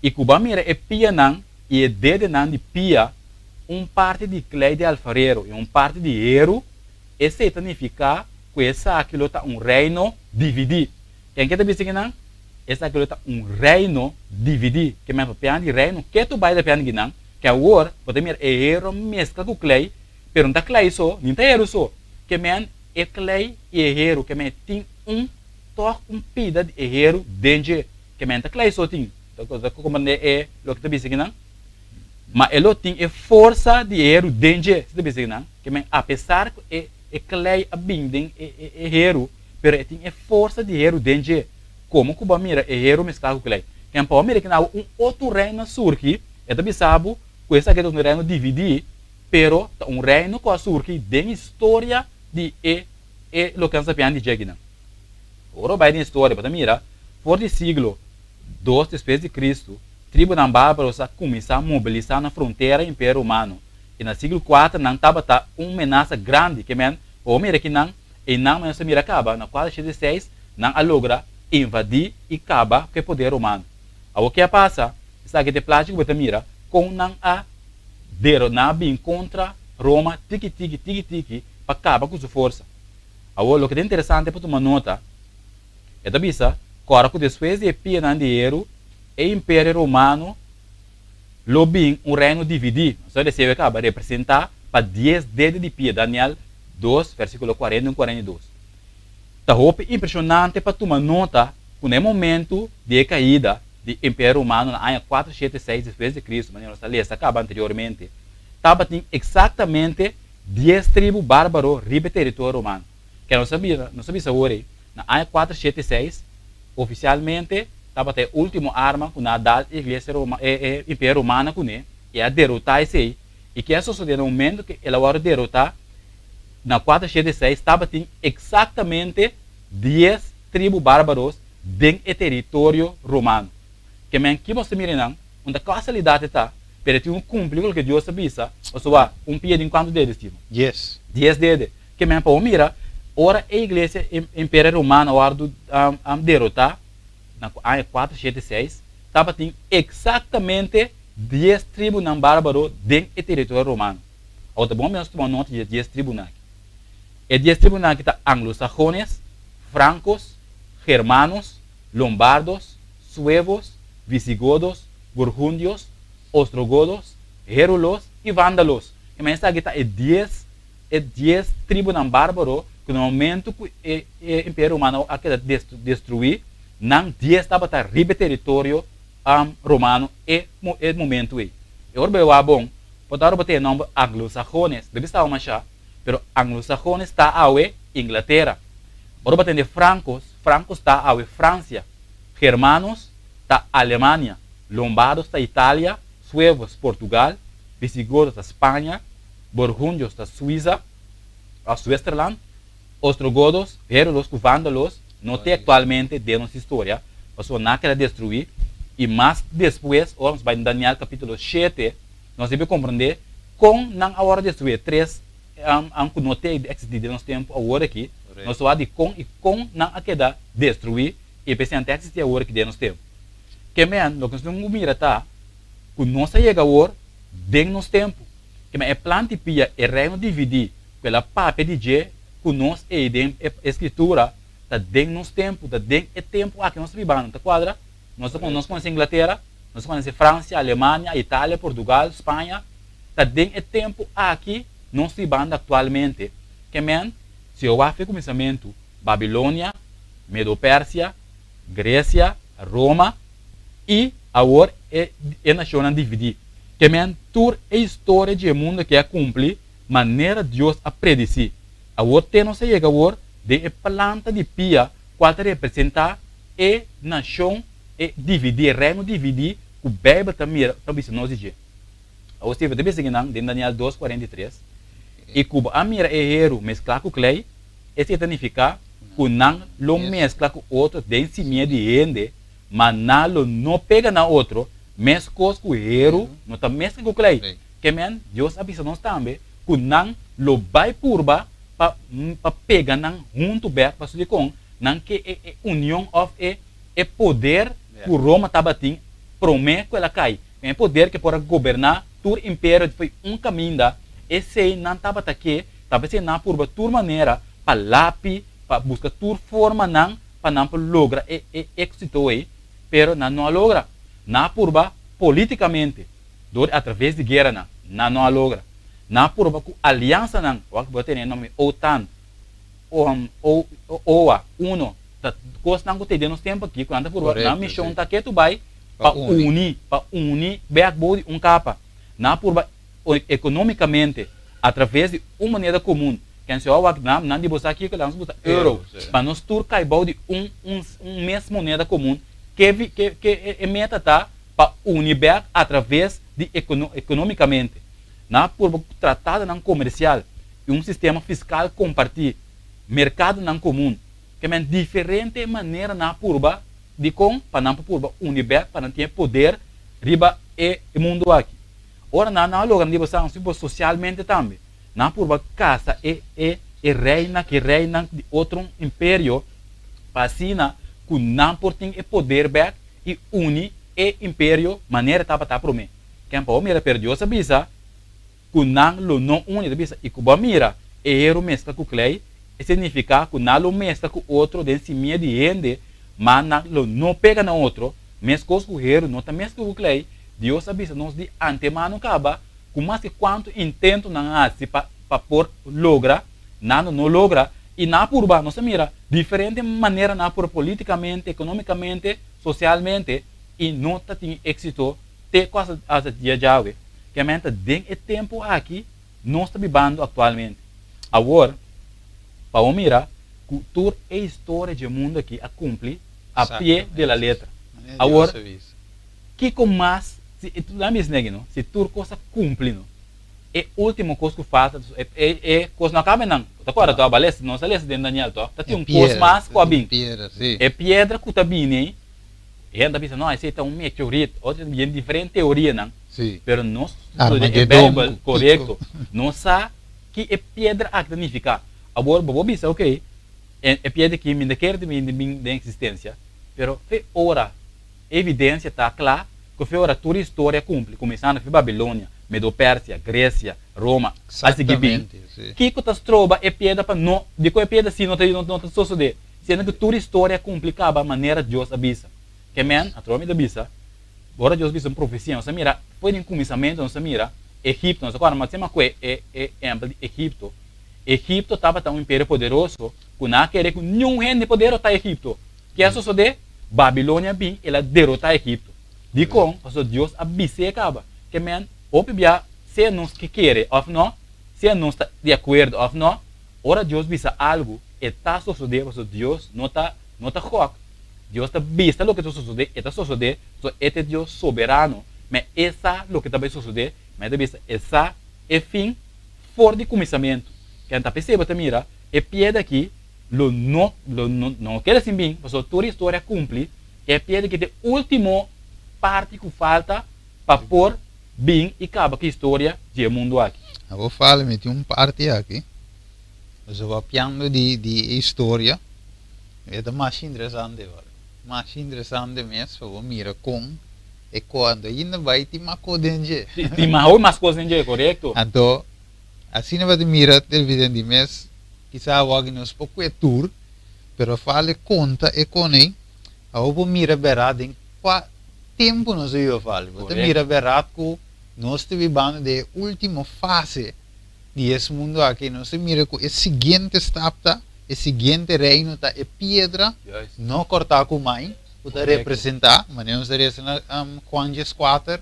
[SPEAKER 2] I ku bo a mira e pianan i e dedenan di pia, un parti di klei di alfarero i un parti di heru, esei ta nifiká ku esaki lo ta un reino dividí. Ken ke ta bisa kinan? Esaki lo ta un reino dividí. Ke men papian di reino ketu bai ta papian di kinan, ke awor bo ta mira e heru a meskla ku klei, Pero no ta klei so, ni ta heru so. Ke men e klei i e heru, ke men tin un tòg un pida di e heru den dje. Ke men ta klei so tin. Ta komprendé e loke ta bisa kinan? Ma e lo tin e forsa di e heru den dje. Si ta bisa kinan? Ke men apesar ku e e klei a bin den e e heru, pero e tin e forsa di heru den dje. Komo ku bo a mira e heru mesklá ku klei? Ken pa bo mira kinan un otro reino a surgi, e ta bisa bo ku esaki ta un reino dividí, pero ta un reino ku a surgi den historia di e e loke nan sa pian di dje akinan. Ora bo bai den historia bo ta mira for di siglo dos despues di Kristu tribunan bárbaros a kuminsá mobilisá na frontera Imperio Romano i na siglo kuater nan tabata un menasa grandi ke men pa bo mira akinan einan men nos a mira kaba na 486 nan a logra invadí i kaba ku e poder romano. Awor ke a pasa? Esaki ta e plachi ku bo ta mira kon nan a dero nan a bin kontra Roma tiki tiki tiki tiki pa kaba ku su forsa. Awor, loke ta interesante pa tuma nota, e ta bisa ku ora ku despues di e pianan di heru, e Imperio Romano lo bin un reino dividí. Nos ta deseo e kaba representá pa dies dede di pia, Daniel dos, versíkulo 41, 42. Ta hopi impreshonante pa tuma nota ku na e momentu di e kaida di Imperio Romano na aña 476 despues di Kristu, manera nos a lesa kaba anteriormente, tabatin eksaktamente Dies tribu bárbaro riba e teritorio romano. Ke nos a bira, nos a bisa awor ei, na aña 476, ofisialmente tabata e último arma ku nan a dal e iglesia roma, e e imperio romano kuné, i a derotá esei. I ke a sosodé na momento ku el a wòrdu derotá na 476, tabatin eksaktamente dies tribu bárbaros den e teritorio romano. Ke men, ki nos ta mira einan? Un ta kasualidat e ta, pero e tin un kumpli ku loke Dios a bisa, pasobra un pia tin kuantu dede, Steven?
[SPEAKER 1] Dies.
[SPEAKER 2] Dies dede. Ke men pa bo mira, ora e iglesia, e imperio romano a wòrdu derotá na aña 476, tabatin eksaktamente dies tribunan bárbaro den e teritorio romano. Awor ta bon nos tuma nota di e dies tribunan aki. E dies tribunan aki ta anglosajones, frankos, germanos, lombardos, suevos, visigodos, burgundios, ostrogodos, hérulos i vándalos. E manera esaki ta e dies e dies tribunan bárbaro ku na momentu ku e e Imperio Romano a keda destruí, nan dies tabata riba e teritorio romano e e momentu ei. E ora bo e wak bon, por ta ora bo tin e nòmber anglosajones, debe staba mashá, pero anglosajones ta awe Inglatera. Ora bo tende francos, francos ta awe Francia. Germanos ta Alemania, Lombardos ta Italia, Suevos Portugal, Visigodos ta Spaña, Borgundios ta Suiza òf Switzerland, Ostrogodos, Hérulos ku Vándalos no te aktualmente den nos historia, pasobra nan a keda destruí i mas despues ora nos bai den Daniel kapítulo shete nos debe komprendé kon nan a wòrdu destruí e tres ku no te eksistí den nos tempu awor aki, nos wak di kon i kon nan a keda destruí i p'esei nan ta eksistí awor aki den nos tempu. Ke men, loke nos tin ku mira ta ku nos a yega awor den nos tempu. Ke men e plan di pia e reino dividí ku el a papia di dje ku nos ei den e Skritura ta den nos tempu, ta den e tempu aki nos ta bibando. Ta kuadra? Nos ta nos konosé Inglatera, nos konosé Fransia, Alemania, Italia, Portugal, Spaña. Ta den e tempu aki nos ta bibando aktualmente. Ke men, si bo wak fe kuminsamentu, Babilonia, Medo-Persia, Gresia, Roma i awor e e nashonnan dividí. Ke men, tur e historia dje mundu aki a kumpli manera Dios a predisí. Awor te nos a yega awor den e planta di pia kual ta representá e nashon e dividí, e reino dividí ku Beibel ta mira ta bisa nos di dje. Awor Steven ta bisa kinan den Daniel dos 43, I ku bo a mira e heru mesklá ku klei, esei ta nifiká ku nan lo meskla ku otro den simia di hende, ma nan lo no pega na otro, meskos ku heru no ta meskla ku klei. Ke men, Dios a bisa nos tambe ku nan lo bai purba pa pa pega nan huntu bèk, pasobra dikon nan ke e e union òf e e poder ku Roma tabatin promé ku el a kai. E poder ke por a goberná tur imperio di foi un kaminda, esei nan tabata ke, tabata esei nan a purba tur manera pa lapi, pa buska tur formanan pa nan por logra e e éksito ei, pero nan no a logra. Nan a purba polítikamente, dor di atraves di gueranan, nan no a logra. Nan a purba ku aliansanan, wak bo a tene e nòmber OTAN, OA, uno. Ta kosnan ku ta den nos tempu aki ku nan ta purba, nan
[SPEAKER 1] Korekto,
[SPEAKER 2] mishon
[SPEAKER 1] si.
[SPEAKER 2] ta ketu bai
[SPEAKER 1] Pa
[SPEAKER 2] pa
[SPEAKER 1] uni.
[SPEAKER 2] uni, pa uni bèk bou di un kapa. Nan a purba ekonómikamente atraves di un moneda komun. Ken si wak nan, nan di bo sa kiko, laga nos buta euro
[SPEAKER 1] Euro, si.
[SPEAKER 2] pa nos tur kai bou di un un un mes moneda komun. Ke vi ke ke e e meta ta pa uni bèk atraves di ekono ekonómikamente. Nan a purba ku tratadonan komersial i un sistema fiskal kompartí, merkadonan komun. Ke men diferente manera nan a purba dikon pa nan por purba uni bek pa nan tin e poder riba e mundu aki. Ora nan nan a logra nan di bo sa bo sosialmente tambe. Nan a purba kasa e e e reina ku e reinan di otro imperio pa asina ku nan por tin e poder bek i uni e imperio manera tabata promé. Ken pa bo mira pero Dios a bisa. Ku nan lo no uni, ta bisa, i ku bo a mira e heru meskla ku klei, e signifiká ku nan lo meskla ku otro den simia di hende, ma nan lo no pega na otro, meskos ku heru no ta meskla ku klei. Dios a bisa nos di antemano kaba ku maske kuantu intento nan a hasi pa pa por logra, nan lo no logra, i nan a purba. Nos a mira diferente manera nan a purba politikamente, ekonomikamente, sosialmente, i no ta tin éksito te ku hasta dia djawe. Kiamen ta den e tempu aki nos ta bibando aktualmente. Awor, pa bo mira ku tur e historia dje mundu aki a kumpli a pie de la letra. Awor, kiko mas, si, nan bisa negi no, si tur kos a kumpli no, e ultimo kos ku falta, e, e kos no a kaba nan. Bo ta kòrda tòg, bo a lesa, nos a lesa den Daniel tòg, ta tin un kos mas ku a bin. E piedra ku ta bini ei, Hende ta bisa, no, esei ta un meteorit. Otro ta bien diferente teorianan.
[SPEAKER 1] Sí.
[SPEAKER 2] Pero nos studia e Bijbel, korekto, nos sa ki e piedra aki ta nifiká. Awor bo por bisa, ok, e piedra aki mi no ta kere ta bin den eksistensia, pero fe ora evidensia ta kla ku fe ora tur historia kumpli, kuminsando fe Babilonia, Medo-Persia, Gresia, Roma, a sigui bin, kiko ta stroba e piedra pa no, dikon e piedra si no ta sosodé? Siendo ku tur historia a kumpli kaba manera Dios a bisa. Ke men, atrobe mi ta bisa, ora Dios bisa un profesia, nos a mira, for di kuminsamentu nos a mira Egipto, nos a kòrda mas sema ku e e ehèmpel di Egipto. Egipto tabata un imperio poderoso ku nan a kere ku niun hende por derotá Egipto. Ke a sosodé? Babilonia a bin, el a derotá Egipto. Dikon? Pasobra Dios a bis'é kaba. Ke men, hopi bia, sea nos ke kere òf nò, sea nos ta di akuerdo òf nò, Ora Dios bisa algu, e ta sosodé pasobra Dios no ta no ta gòk. Dios ta bisa loke ta sosodé, e ta sosodé pasobra e ta e Dios soberano. Ma e sa loke ta bai sosodé, ma e ta bisa e sa e fin for di kuminsamentu. Ken ta p'esei bo ta mira e piedra aki lo no lo no no keda sin bin pasobra tur historia a kumpli, e piedra aki ta e último parti ku falta pa por bin i kaba ku historia di e mundu aki.
[SPEAKER 1] Abo fala mi tin un parti aki, boso papiando di di e historia, e ta masha interesante ora, masha interesante mes pa bo mira kon e ko anto ainda bai tin mas kos den dje.
[SPEAKER 2] Tin mas hopi mas kos den dje, korekto.
[SPEAKER 1] Anto asina bo ta mira televidente di mes, kisa awor nos por kue tur, pero fala e konta e kon ei, abo por mira bera den kua tempu nos ta biba fali. Bo ta mira bèrdat ku nos ta bibando den e último fase di es mundu aki. Nos ta mira ku e siguiente stap ta, e siguiente reino ta e piedra no kòrtá ku mai, ku ta representá, manera nos ta resa na Juan dieskuater,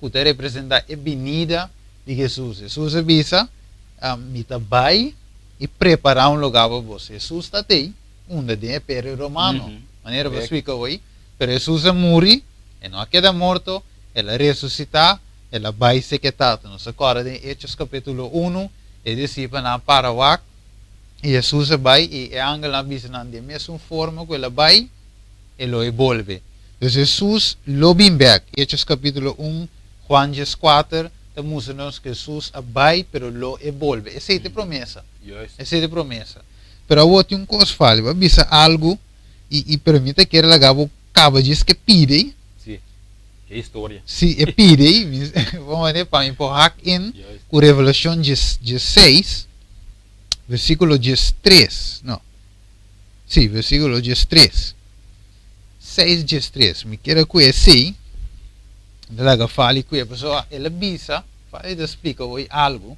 [SPEAKER 1] ku ta representá e binida di Hesus. Hesus a bisa, Mi ta bai i prepará un lugá pa boso. Hesus ta tei unda? Den e Imperio Romano, manera bo splika hoy. Pero Hesus a muri, e no a keda morto, el a resusitá, el a bai seke Tata. Nos a kòrda den Hechos kapítulo unu, e disipelnan a para wak, i Hesus a bai, i e angelnan a bisa nan den mesun forma ku el a bai, e lo e bolbe. Dus Hesus lo bin bèk. Hechos kapítulo un, Juan dieskuater ta mustra nos ku Hesus a bai, pero lo e bolbe. Esei ta e promesa. Esei ta e promesa. Pero awor tin un kos fali, bo a bisa algu. I i pero mi ta kere laga bo kaba djis ke pide.
[SPEAKER 2] Si, ke historia.
[SPEAKER 1] Si, e pide, mi bo mane pa mi por hak in ku Revelashon djes djesseis, versíkulo djestres, no, si, versíkulo djestres, seis djestres, mi kere ku esei, mi ta laga Fali ku e, pasobra el a bisa, Fali ta splika hoy algu,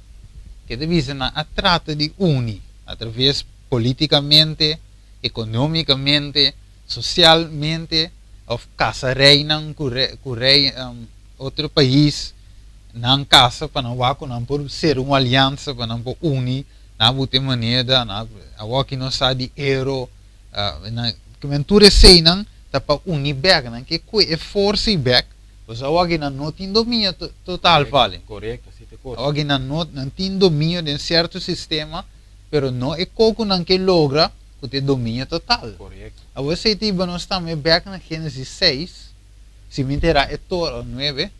[SPEAKER 1] ke ta bisa nan a trata di uni atraves politikamente. Economicamente, socialmente, of casa reinan cu rey otro pais nan casa pa nan wak cu nan por ser un alianza pa nan por uni nan a buta e moneda nan awor aki nos sa di euro nan kimen tur eseynan ta pa uni bek nan ke cue e forsa y bek pasobra awor aki nan no tin dominio total fali awor aki nan no nan tin dominio den cierto sistema pero no e co cu nan ke logra cu ta e dominio total. Awor esey ta hiba nos tambe bek na Genesis seis, si mi entera e toren, nuebe,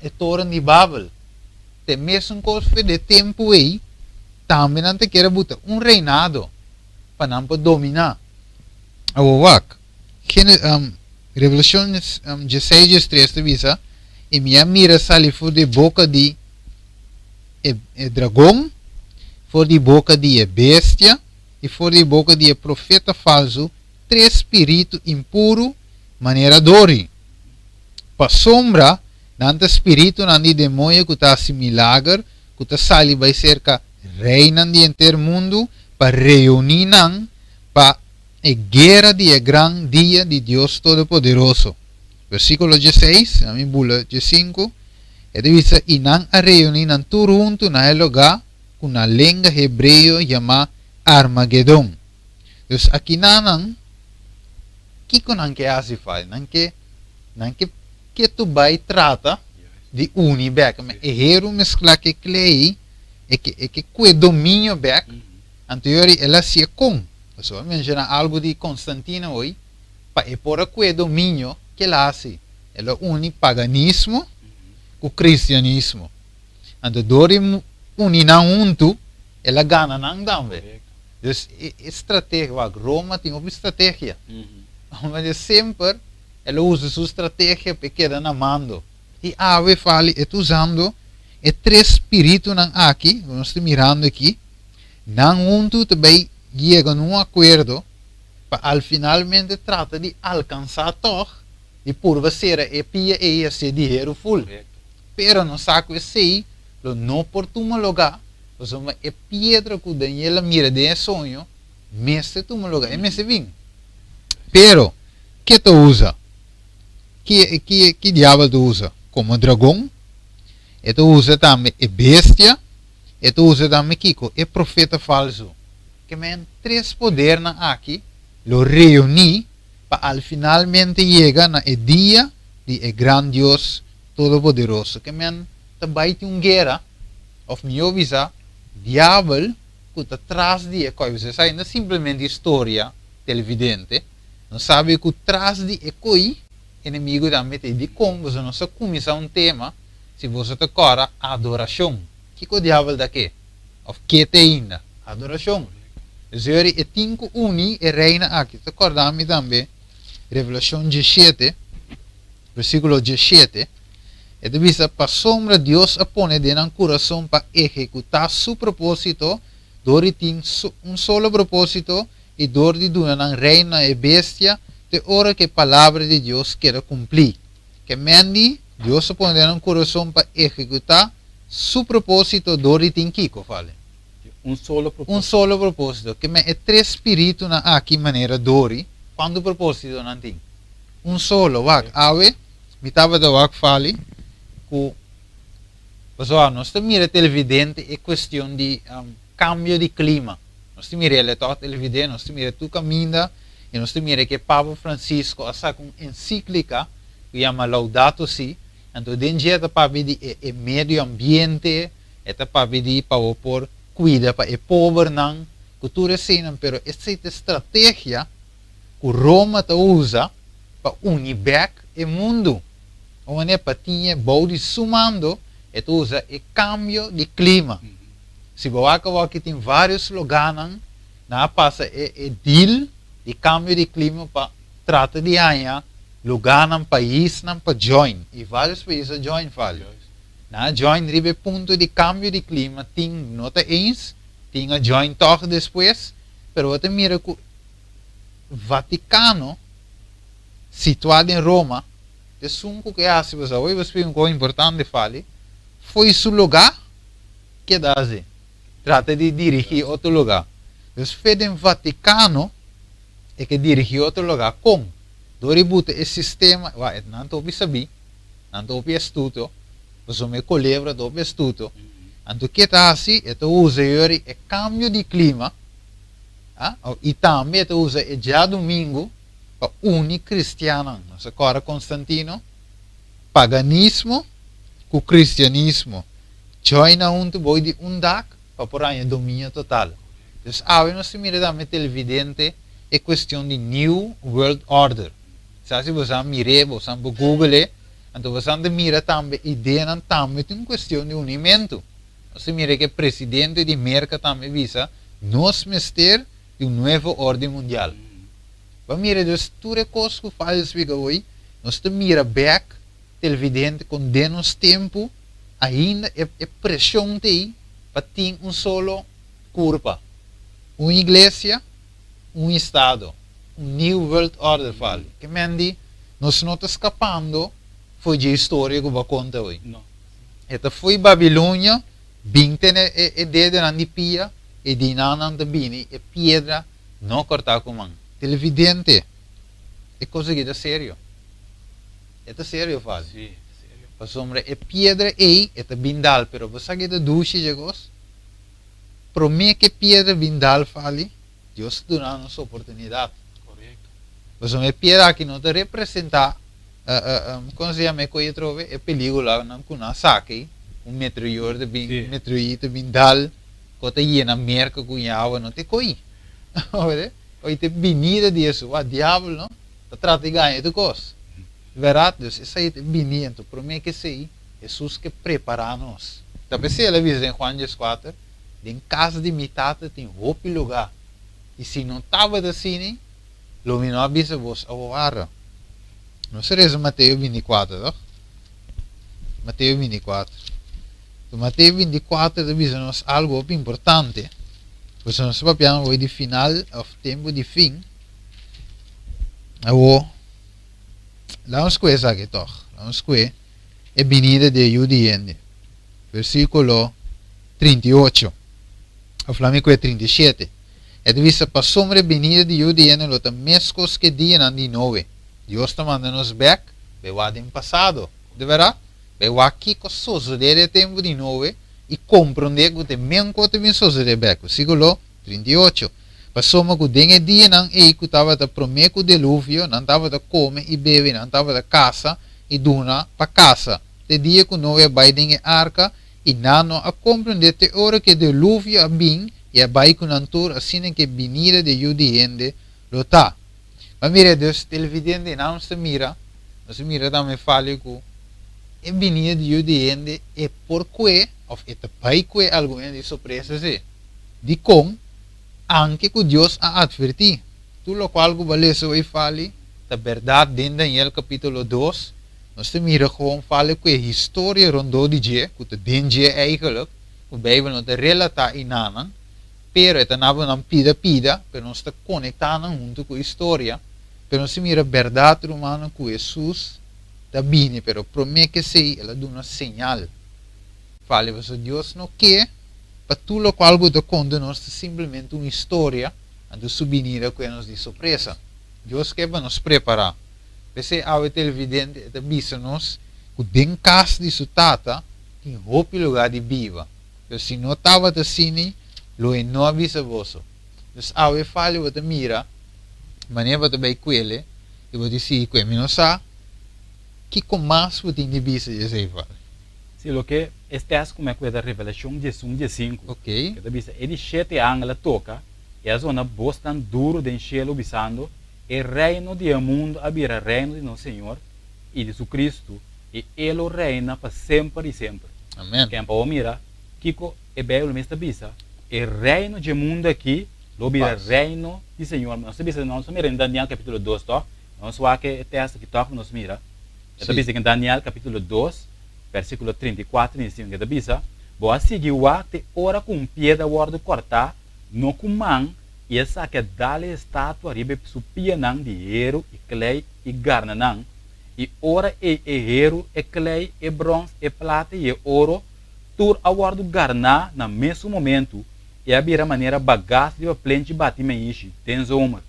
[SPEAKER 1] e toren di Babel. Ta e mesun cos fe de tempu ey, tambe nan ta kere buta un reinado pa nan por domina. Awor wak, Revelacion dieseis diestres ta bisa, I mi a mira sali for di e boca di e dragon, for di boca di e bestia, i for di boka di e profeta falsu tres spiritu impuru manera dori. Pasobra nan ta spiritunan di demoño ku ta hasi milager, ku ta sali bai serka reinan di henter mundu pa reuní nan pa e guera di e gran dia di Dios Todopoderoso. Versíkulo dieseis, ami bula diesinku, e ta bisa, I nan a reuní nan tur huntu na e lugá ku na lenga hebreo yamá Armagedon. Dus akinan nan, kiko nan ke hasi fai? Nan ke, nan ke ketu bai trata di uni bek. E heru meskla ku e klei, e ke, e ke kue dominio bek, anto yori el a hasié kon? Pasobra a menshoná algu di Constantino hoy, pa e por a kue dominio, ke el a hasi? El a uni paganismo ku kristianismo. Anto dor di uni nan huntu, el a gana nan tambe. Dus e strategia, wak, Roma tin hopi strategia. Roma di semper el a usa su strategia pa e keda na mando. I awe fali e ta usando e tres spiritunan aki ku nos ta mirando aki, nan huntu ta bai yega na un akuerdo pa al finalmente trata di alkansá tòg di purba sera e pia ei hasié di heru ful. Pero nos sa ku esei lo no por tuma lugá, pasobra e piedra ku Daniel a mira den e soño mester tuma lugá, e mester bin. Pero, ke ta usa? Ki, ki, ki diabel ta usa? Komo dragon. E ta usa tambe e bestia. E ta usa tambe kiko? E profeta falsu. Ke men tres podernan aki lo reuní pa al finalmente yega na e dia di e gran Dios Todopoderoso. Ke men ta bai tin un guera, òf mihó bisa, diabel ku ta tras di e koi. Pasobra esaki no ta simplemente historia televidente. Nos sabi ku tras di e koi, enemigu ta mete. Dikon? Pasobra nos a kuminsá un tema, si boso ta kòrda, adorashon. Kiko diabel ta ke? Òf ke te ainda? Adorashon. Zeri e tin ku uni e reina aki. Ta kòrda mi tambe Revelashon diesshete. Versíkulo diesshete, e ta bisa, Pasobra Dios a pone den nan kurason pa ehekutá su propósito dor di tin un solo propósito i dor di duna nan reino na e bestia te ora ku e palabra di Dios keda kumplí. Ke men di, Dios a pone den nan kurason pa ehekutá su propósito dor di tin kiko, Fale?
[SPEAKER 2] Un solo propósito.
[SPEAKER 1] Un solo propósito. Ke men e tres spiritunan aki manera dori, kuantu propósito nan tin? Un solo wak awe mi tabata wak fali ku pasobra nos ta mira televidente e kuestion di kambio di klima nos ta mira el tòg televidente nos ta mira tur kaminda i nos ta mira ke Papa Francisco a saka un ensiklika ku yama Laudato Si anto den dje e ta papia di e medio ambiente e ta papia di pa bo por kuida pa e pobernan ku tur eseinan pero esei ta e strategia ku Roma ta usa pa uni bèk e mundu. Un manera pa tin e bou di su mando, e ta usa e kambio di klima. Si bo wak awor aki tin vários lugánan nan a pasa e e deal di kambio di klima pa trata di haña lugánan, paisnan pa join. I vários pais a join fali. Nan a join riba e punto di kambio di klima, tin no ta eens, tin a join tòg despues, pero bo ta mira ku Vaticano, situá den Roma, esun ku ke hasi bo sa hoy bo splika un kos importante fali, fo'i su lugá keda hasi, trata di dirigí otro lugá. Dus fe den Vaticano E ke dirigí otro lugá kon? Dor di buta e sistema, wak, e nan ta hopi sabí, nan ta hopi astuto, pasobra e kolebra ta hopi astuto. Anto ke ta hasi? E ta usa yori e kambio di klima, a, i tambe e ta usa e djadumingu pa uni kristiannan. Nos a kòrda Konstantino? Paganismo ku kristianismo join nan huntu bou di un dak pa por haña dominio total. Dus awe nos ta mira tambe televidente e cuestion di New World Order. Sa si boso a mir'é, boso a por google e, anto boso ta mira tambe ideanan tambe tin un cuestion di unimentu. Nos ta mira ke presidente di Merca tambe bisa nos mester di un nuevo orden mundial. Bo a mira dus tur e cos cu Fabio splica hoy, nos ta mira bek televidente con den nos tempu ainda e e presion t'ey pa tin un solo curpa, un iglesia, un estado, un new world order fali. Ke men di nos no ta scapando fo'i dje historia cu bo a conta hoy. E ta fo'i Babilonia bin tene e e dedenan di pia y di nan nan ta bini e piedra no corta cu man. Televidente, e cos aki ta serio. E ta serio fácil.
[SPEAKER 2] Sí, e serio.
[SPEAKER 1] Pasobra e piedra ei e ta bin dal, pero bo sa ke ta dushi dje kos? Promé ke piedra bin dal fali, Dios ta duna nos oportunidat.
[SPEAKER 2] Korekto.
[SPEAKER 1] Pasobra e piedra aki no ta representá, kon se yama e koe atrobe? E pelíkulanan ku nan saka ei, un meteor ta bin,
[SPEAKER 2] Sí.
[SPEAKER 1] meteorito ta bin dal, ku ta yena Merka ku awa, no ta e koe. Oi ta e binida di Hesus. Wak, diabel no? Ta trata di gaña tur kos. Bèrdat? Dus esei ta bini anto promé ku esei Hesus ke prepará nos. Ta p'esei el a bisa den Juan dieskuater, Den kas di mi Tata tin hopi lugá, i si no tabata asina, lo mi no a bisa bos awor. Nos a resa Mateo bintikuater, tòg? Mateo bintikuater. Anto Mateo bintikuater ta bisa nos algu hopi importante, pasobra nos ta papiando awor di final òf tempu di fin. Awor, laga nos kue esaki tòg. Laga nos kue e binida di e Yu di hende. Versíkulo 38. Òf laga mi kue 37. E ta bisa, Pasobra e binida di Yu di hende lo ta meskos ku e dianan di Noe. Dios ta manda nos bèk bai wak den pasado. Di bèrdat? Bai wak kiko sosodé den e tempu di Noe i komprondé ku ta e men ku ta bin sosodé bèk. Versíkulo 38. Pasobra ku den e dianan ei ku tabata promé ku deluvio, nan tabata kome i bebe, nan tabata kasa i duna pa kasa, te dia ku Noe a bai den e arka, i nan no a komprendé te ora ku e deluvio a bin i a bai ku nan tur, asina ku e binida di e Yu di hende lo ta. Ma mira, dus, televidente, nan nos ta mira, nos ta mira tambe fali ku e binida di Yu di hende e por kue, òf e ta bai kue algun hende di sorpresa si. Dikon? Anke ku Dios a atvertí, tur lokual ku bo a lesa hoy fali ta bèrdat den Daniel kapítulo dos, nos ta mira gewoon fali ku e historia rondó di dje, ku ta den dje eigelijk, ku Beibel no ta relatá einanan, pero e ta naba nan pida pida, pero nos ta konektá nan huntu ku historia, pero nos ta mira bèrdat rumannan ku Hesus ta bini, pero promé ku esei el a duna señal. Fali pasobra Dios no ke. Pa tur lokual bo ta konta nos ta simplemente un historia, anto su binida ku e nos di sorpresa. Dios ke pa nos prepará. P'esei awe televidente e ta bisa nos ku den kas di su Tata tin hopi lugá di biba. Pero si no tabata asina, lo e no a bisa boso. Dus awe fali bo ta mira manera bo ta bai kuele i bo ta sigui kue. Mi no sa kiko mas bo tin di bisa di esei fali.
[SPEAKER 2] Si loke es tèst ku mi a kueda Revelashon 11 15,
[SPEAKER 1] Ok.
[SPEAKER 2] ke ta bisa, E di shete angel a toka, i a zona bosnan duru den shelu, bisando, E reino di e mundu a bira reino di nos Señor i di su Kristu, i e lo reina pa semper i semper.
[SPEAKER 1] Amen.
[SPEAKER 2] Ken pa bo mira kiko e Beibel mes ta bisa, E reino dje mundu aki lo bira
[SPEAKER 1] Pas.
[SPEAKER 2] reino di Señor. Nos ta bisa, nos ta mira den Daniel kapítulo dos tòg? Nos wak e tèst aki tòg pa nos mira. E ta
[SPEAKER 1] Sí.
[SPEAKER 2] bisa den Daniel kapítulo dos, Versíkulo 34 35 e ta bisa, Bo a sigui wak te ora ku un piedra wòrdu kòrtá, no ku man, i esaki a dal e estatua riba e su pianan di heru i klei i garna nan, i ora ei e heru, e klei, e bròns, e plata i e oro tur a wòrdu garná na mesun momentu i a bira manera bagas riba plenchi bati meishi den zomer.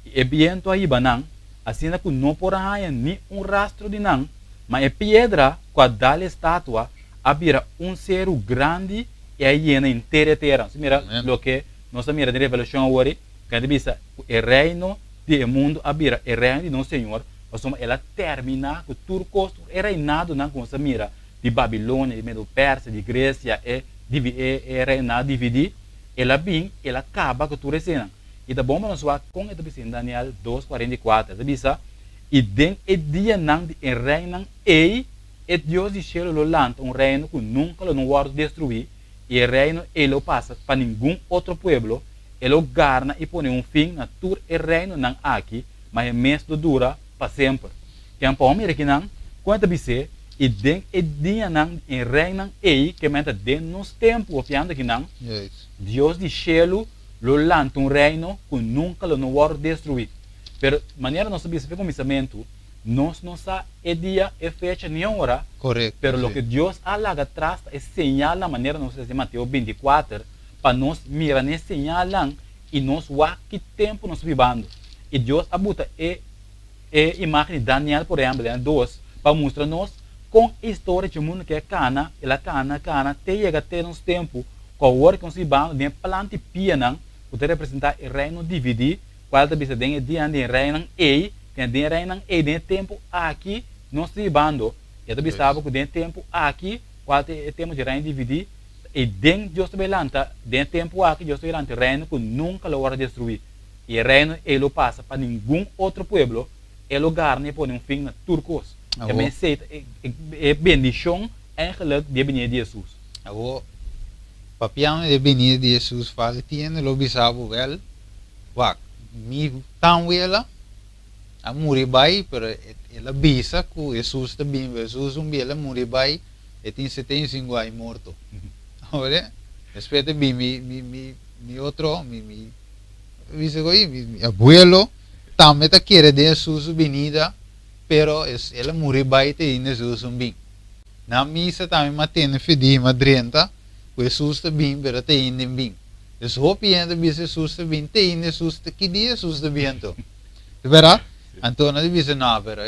[SPEAKER 2] I e bientu a hiba nan, asina ku no por a haña ni un rastro di nan, ma e piedra ku a dal e statua a bira un seru grandi i a yena henter e tera. Nos a mira loke nos a mira den Revelashon awor, ku nan ta bisa ku e reino di e mundu a bira e reino di nos Señor, pasobra el a terminá ku tur kos, tur e reinadonan ku nos a mira di Babilonia, di Medo-Persia, di Gresia, e e reinado dividí, el a bin, el a kaba ku tur eseinan. I ta bon pa nos wak kon e ta bisa den Daniel dos, 44. E ta bisa, I den e dianan di e reinan ei, e Dios di shelu lo lanta un reino ku nunka lo no wòrdu destruí, i e reino ei lo pasa pa ningun otro pueblo, e lo garna i pone un fin na tur e reinonan aki, ma e mes lo dura pa semper. Ken por mira kinan? Kon e ta bis'é, I den e dianan di e reinan ei, ke menta den nos tempu hopiando kinan, Dios di shelu lo lanta un reino ku nunka lo no wòrdu destruí. Pero manera nos a bisa fi kuminsamentu, nos no sa e dia, e fecha ni e ora, pero loke Dios a laga tras ta e señalnan, manera nos lesa den Mateo 24, pa nos mira n'e señalnan i nos wak ki tempu nos ta bibando. I Dios a buta e e imágen di Daniel, por ehèmpel, den 2, pa mustra nos kon e historia dje mundu ke kana, el a kana, kana, te yega te nos tempu, ku awor ku nos ta bibando den e planta di pianan ku ta representá e reino dividí, kual ta bisa den e dianan di e reinan ei, den e reinan ei, den e tempu aki nos ta bibando, e ta bisa bo ku den e tempu aki, kual ta e tempu di reino dividí, ei den Dios ta bai lanta, den e tempu aki Dios ta bai lanta e reino ku nunka lo wòrdu destruí, i e reino ei lo pasa pa ningun otro pueblo, e lo garna i pone un fin na tur kos. E mester ta e bendishon eigenlik di e binida di Hesus.
[SPEAKER 1] Awor, papiando di e binida di Hesus, fásil tiende lo bisa bo, Wèl, wak, mi tanwela a muri bai, pero el a bisa ku Hesus ta bini, pero Hesus un bia el a muri bai, e tin 75 aña morto. Awor, despues ta bini mi, mi, mi, mi otro, mi, mi, bisa ku mi, mi abuelo tambe ta kere den Hesus su binida, pero el a muri bai te ainda Hesus un bin. Na misa tambe m'a tene fedí, m'a drenta ku Hesus ta bin, pero te ainda en bin. Dus hopi hende ta bisa Hesus ta bin, te ainda Hesus ta, ki dia Hesus ta bin anto? Ta berdad? Anto nan ta bisa, no, pero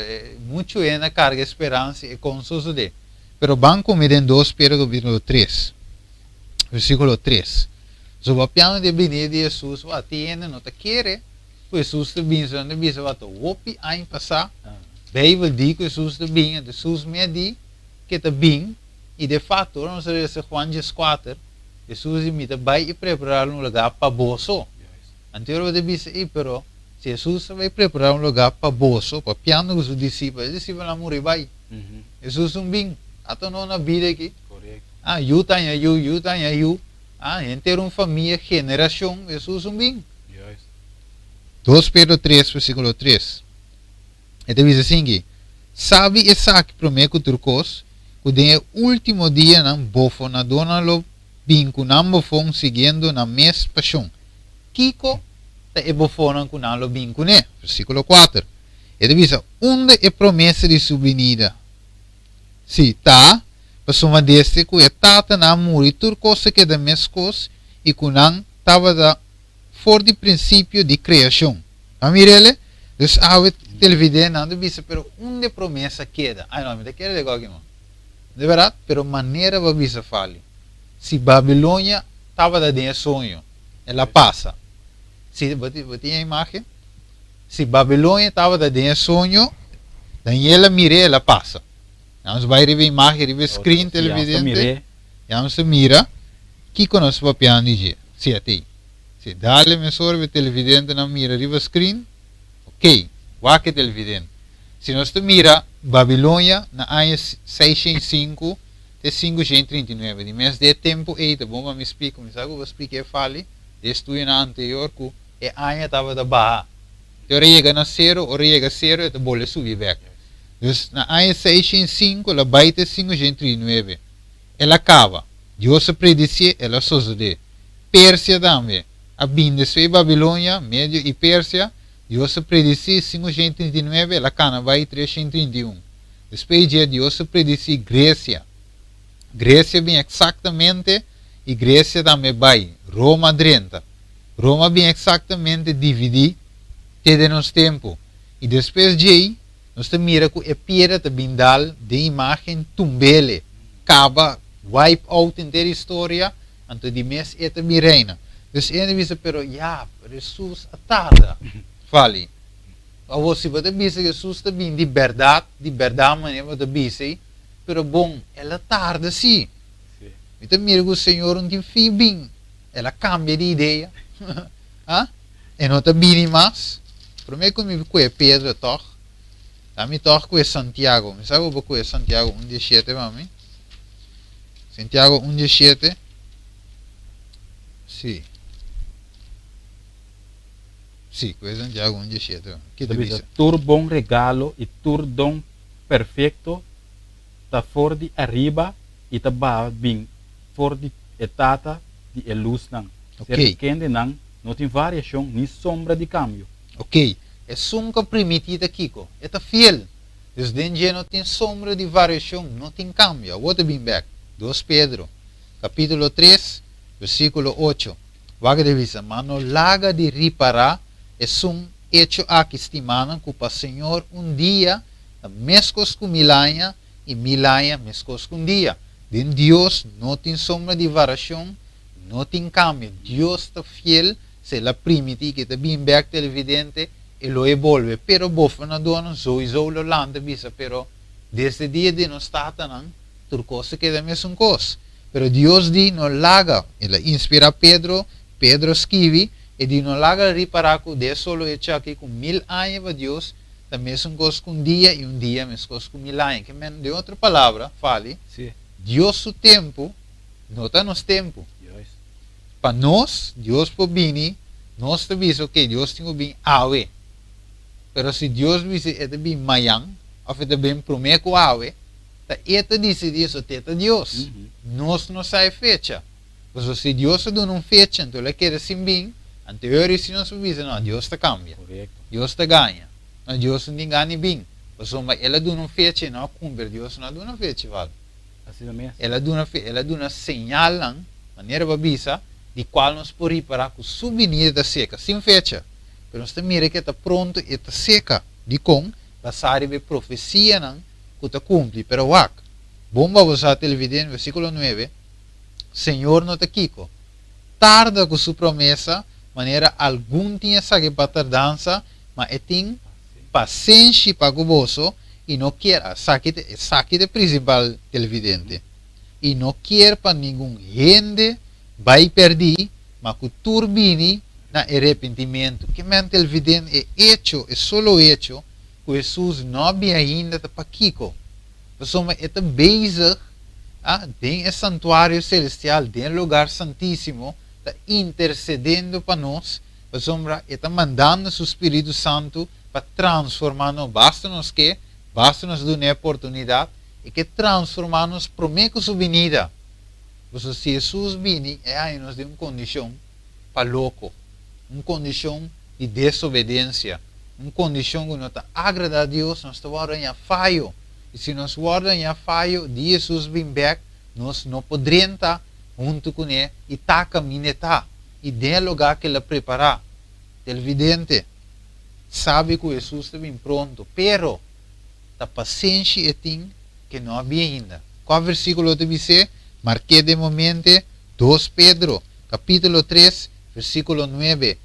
[SPEAKER 1] muchu hende a karga e speransa i e kon sosodé. Pero ban ku mi den 2 Pedro kapítulo 3, versíkulo 3. So papiando di e binida di Hesus, wak, tin hende no ta kere ku Hesus ta bin, so nan ta bisa, wak, ta hopi aña pasá, Beibel di ku Hesus ta bin, anto Hesus mea di ku e ta bin, i de fakto, ora nos a lesa Juan 14, Hesus di, Mi ta bai i prepará un lugá pa boso. Anto ora bo ta bisa, I, pero si Hesus ta bai prepará un lugá pa boso, papiando ku su disipel, e disipelnan a muri bai. Hesus un bin, ata no na bida aki. Ah, yu ta haña yu, yu ta haña yu. Ah, henter un famia, generashon, Hesus un bin. 2 Pedro 3, versíkulo 3. E ta bisa asinki, Sabi esaki promé ku tur kos, ku den e último dianan bofonadónan lo bin ku nan bofon siguiendo nan mes pashon. Kiko ta e bofonnan ku nan lo bin kuné? Versíkulo 4. E ta bisa, Unda e promesa di su binida? Sí, ta, pasobra desde ku e tatanan a muri tur kos a keda meskos i ku nan tabata for di prinsipio di kreashon. Bo a mira el? Dus awe televidentenan ta bisa, pero unda e promesa keda? Ai no, mi ta kere deko aki man. No ta bèrdat? Pero manera bo a bisa Fali, si Babilonia tabata den e soño, el a pasa. Si, bo tin, bo tin e imagen? Si Babilonia tabata den e soño, Daniel a mir'é, el a pasa. Nos bai riba e imagen, riba e screen, televidente. Ya nos ta mira kiko nos ta papiando di dje. Si, a tei. Si, dale mesora pa e televidentenan mira riba screen. Ok, wak e televidente. Si nos ta mira Babilonia na aña 605 te 539, di mes di e tempu ei, ta bon pa mi splika, mi sa ku bo a splika e fali di e estudionan anterior ku e aña tabata baha. Te ora e yega na sero, ora e yega sero e ta bolbe subi bek. Dus na aña 605 el a bai te 539. El a kaba. Dios a predisié, el a sosodé. Persia tambe a bin despues Babilonia, Medio i Persia. Dios a predisí 539, el a kana bai 331. Despues dje, Dios a predisí Gresia. Gresia bin eksaktamente i Gresia tambe bai. Roma drenta. Roma bin eksaktamente dividí. Te den nos tempu. I despues djei, nos ta mira ku e piedra ta bin dal den imágen tumbele, kaba, wipe out henter historia, anto di mes e ta bin reina. Dus e hende bisa, pero ya, pero Hesus a tarda. Fali. Awor, si bo ta bisa ku Hesus ta bin di bèrdat, di bèrdat manera bo ta bisa ei, pero bon, el a tarda sí. Mi ta mira ku Señor un tin fin bin, el a kambia di idea. Ha? E no ta bini mas. Promé ku mi kue Pedro tòg, ta mi tòg kue Santiago. Mi sa ku bo kue Santiago un dieshete pa mi. Santiago un dieshete. Sí. Sí, kue Santiago un dieshete pa mi. Ki ta bisa?
[SPEAKER 2] Tur bon regalo i tur don perfekto ta for di ariba i ta baha bin for di e Tata di e lusnan, serka kende nan no tin variashon ni sombra di kambio.
[SPEAKER 1] Ok, esun ku a primití ta kiko? E ta fiel. Dus den dje no tin sombra di variashon, no tin kambio. Awor ta bin bèk, Dos Pedro, kapítulo tres, versíkulo ocho, wak ta bisa, Ma no laga di ripará esun echo aki, stimánan, ku pa Señor un dia ta meskos ku mil aña, i mil aña meskos ku un dia. Den Dios no tin sombra di variashon, no tin kambio. Dios ta fiel, si el a primiti ku e ta bin bèk televidente, e lo e bolbe. Pero bofanadónan souiso lo lanta bisa, pero desde dia di nos tatanan tur kos ta keda mesun kos. Pero Dios di no laga, el a inspirá Pedro, Pedro a skibi, e di no laga ripará ku de solo echo aki ku mil aña pa Dios ta mesun kos ku un dia i un dia meskos ku mil aña. Ke men, den otro palabra, Fali, Dios su tempu no ta nos tempu. Pa nos, Dios por bini, nos ta bisa, ok, Dios tin ku bin awe. Pero si Dios bisa e ta bin mayan, òf e ta bin promé ku awe, ta e ta disidí eso, te ta Dios. Nos no sa e fecha. Pasobra si Dios a duna un fecha, anto el a keda sin bin, anto e ora si nos por bisa, no, Dios ta kambia. Dios ta gaña. No, Dios no tin gana di bin. Pasobra el a duna un fecha i no a kumpli. Dios no a duna fecha, Val. El a duna fe, el a duna señalnan, manera bo a bisa, di kual nos por ripará ku su binida ta seka, sin fecha. Pero nos ta mira ku e ta pronto i e ta seka. Dikon? Basá riba e profesianan ku ta kumpli. Pero wak, bon pa bo sa, televidente, versíkulo nuebe, Señor no ta kiko? Tarda ku su promesa, manera algun tin esaki pa tardansa, ma e tin pasenshi pa ku boso i no kier, esaki ta esaki ta e prinsipal televidente, i no kier pa ningun hende bai pèrdí, ma ku tur bini na e repentimentu. Ke men televidente, e echo, e solo echo ku Hesus no a bin ainda ta pakiko? Pasobra e ta bezig den e santuario selestial, den e lugar santísimo, ta intercedendo pa nos, pasobra e ta mandando su spiritu santu pa transformá nos. Basta nos ke, basta nos dun'é e oportunidat, e ke transformá nos promé ku su binida. Pasobra si Hesus bini, e haña nos den un kondishon pa loko, un kondishon di desobedensia, un kondishon ku no ta agradá Dios, nos ta wòrdu haña fayo. I si nos wòrdu haña fayo di Hesus bin bèk, nos no por drenta huntu kuné i ta kaminda e ta i den e lugá ku el a prepará. Televidente sabi ku Hesus ta bin pronto, pero ta pasenshi e tin ke no a bin ainda. Kua versíkulo ta bis'é? Mark'é den bo mente, Dos Pedro, kapítulo tres, versíkulo nuebe.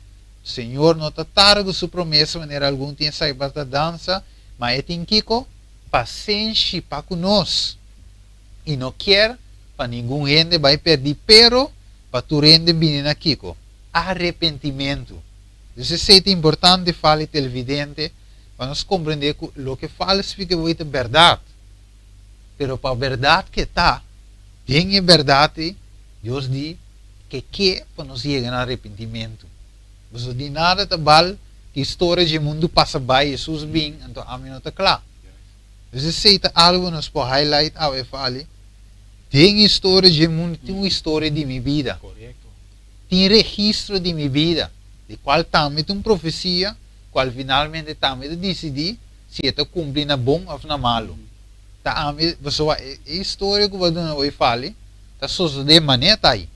[SPEAKER 1] Señor no ta tarda ku su promesa manera algun tin esaki pa tardansa, ma e tin kiko? Pasenshi pa ku nos. I no kier pa ningun hende bai pèrdí, pero pa tur hende bini na kiko? Arepentimentu. Dus esei ta importante fala e televidente pa nos komprendé ku loke fala Speaker Boy ta bèrdat. Pero pa bèrdat ke ta, den e bèrdat ei, Dios di ke ke pa nos yega na arepentimentu. Pasobra di nada ta bal ku historia dje mundu pasa bai, Hesus bin, anto ami no ta kla. Dus esei ta algu nos por highlight awe fali, den historia dje mundu tin un historia di mi bida. Tin registro di mi bida, di kual tambe ta un profesia, kual finalmente tambe ta disidí si e ta kumpli na bon òf na malu. Ta ami, pasobra e historia ku bo a duna hoy fali ta sosodé manera ta ai.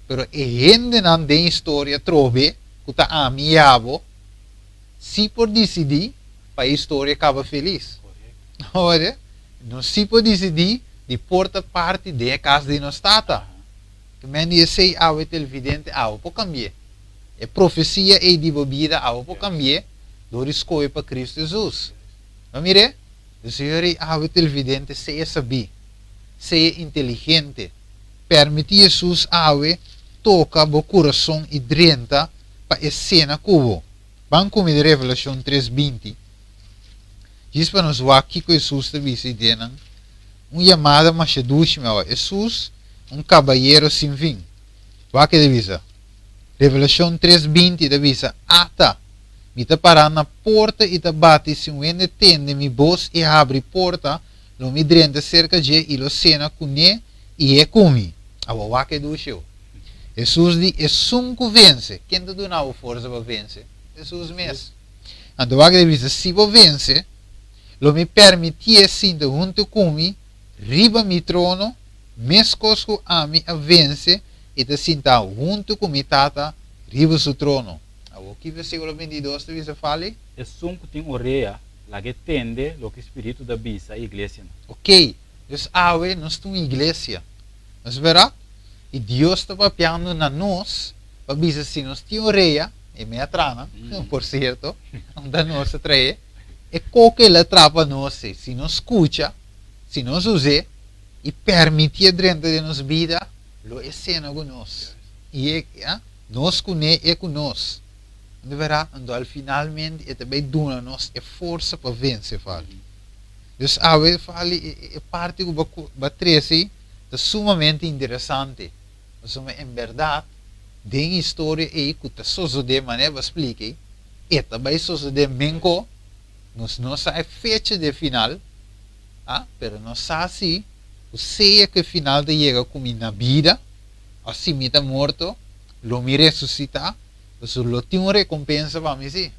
[SPEAKER 1] Pero e hendenan den historia trobe ku ta ami i abo. sí por disidí pa e historia kaba felis. Oye, nos sí por disidí di por ta parti den e kas di nos Tata. Ke men di esei awe televidente awe por kambi'é. E profesia ei di bo bida awe por kambi'é dor di skohe pa Kristu Hesus. Bo mir'é? Dus Señor ei awe televidente sea sabí, sea inteligente. Permití Hesus awe toka bo kurason i drenta pa e sena ku bo. Ban ku mi den Revelashon tres 20. Djis pa nos wak kiko Hesus ta bisa i denan. Un yamada masha dushi mi a wak. Hesus, un kabayero sin fin. Wak e ta bisa. Revelashon tres 20 ta bisa, Ata! Mi ta pará na porta i ta bati, si un hende tende mi bos i habri porta, lo mi drenta serka dje i lo sena kuné i e ku mi. Awor wak e dushi yo. Hesus di, Esun ku vense. Ken ta duna bo forsa pa vense? Hesus mes. Anto wak e ta bisa, Si bo vense, lo mi permitié sinta huntu ku mi riba mi trono, meskos ku ami a vense i ta sintá huntu ku mi Tata riba su trono. Awor, ki versíkulo 22 ta bisa, Fali?
[SPEAKER 2] Esun ku tin orea, laga e tende loke Spiritu ta bisa e iglesianan.
[SPEAKER 1] Oké, dus awe nos ta un iglesia. Nos bera? I Dios ta papiando na nos pa bisa si nos tin orea, e mei a traha nan, por sierto, unda nos a trae, e koke el a traha pa nos ei, si nos skucha, si nos us'é i permitié drenta den nos bida, lo e sena ku nos. I e, nos kuné, e ku nos. Unda bera? Anto al finalmente e ta bai duna nos e forsa pa vense, Fali. Dus awe, Fali, e parti ku bo a trese ei, ta sumamente interesante, pasobra en bèrdat den historia ei ku ta sosodé manera bo a splika ei, e ta bai sosodé menko, nos no sa e fecha di e final, a, pero nos sa si ku sea ku e final ta yega ku mi na bida òf si mi ta morto, lo mi resusitá, pasobra lo tin un rekompensa pa mi sí.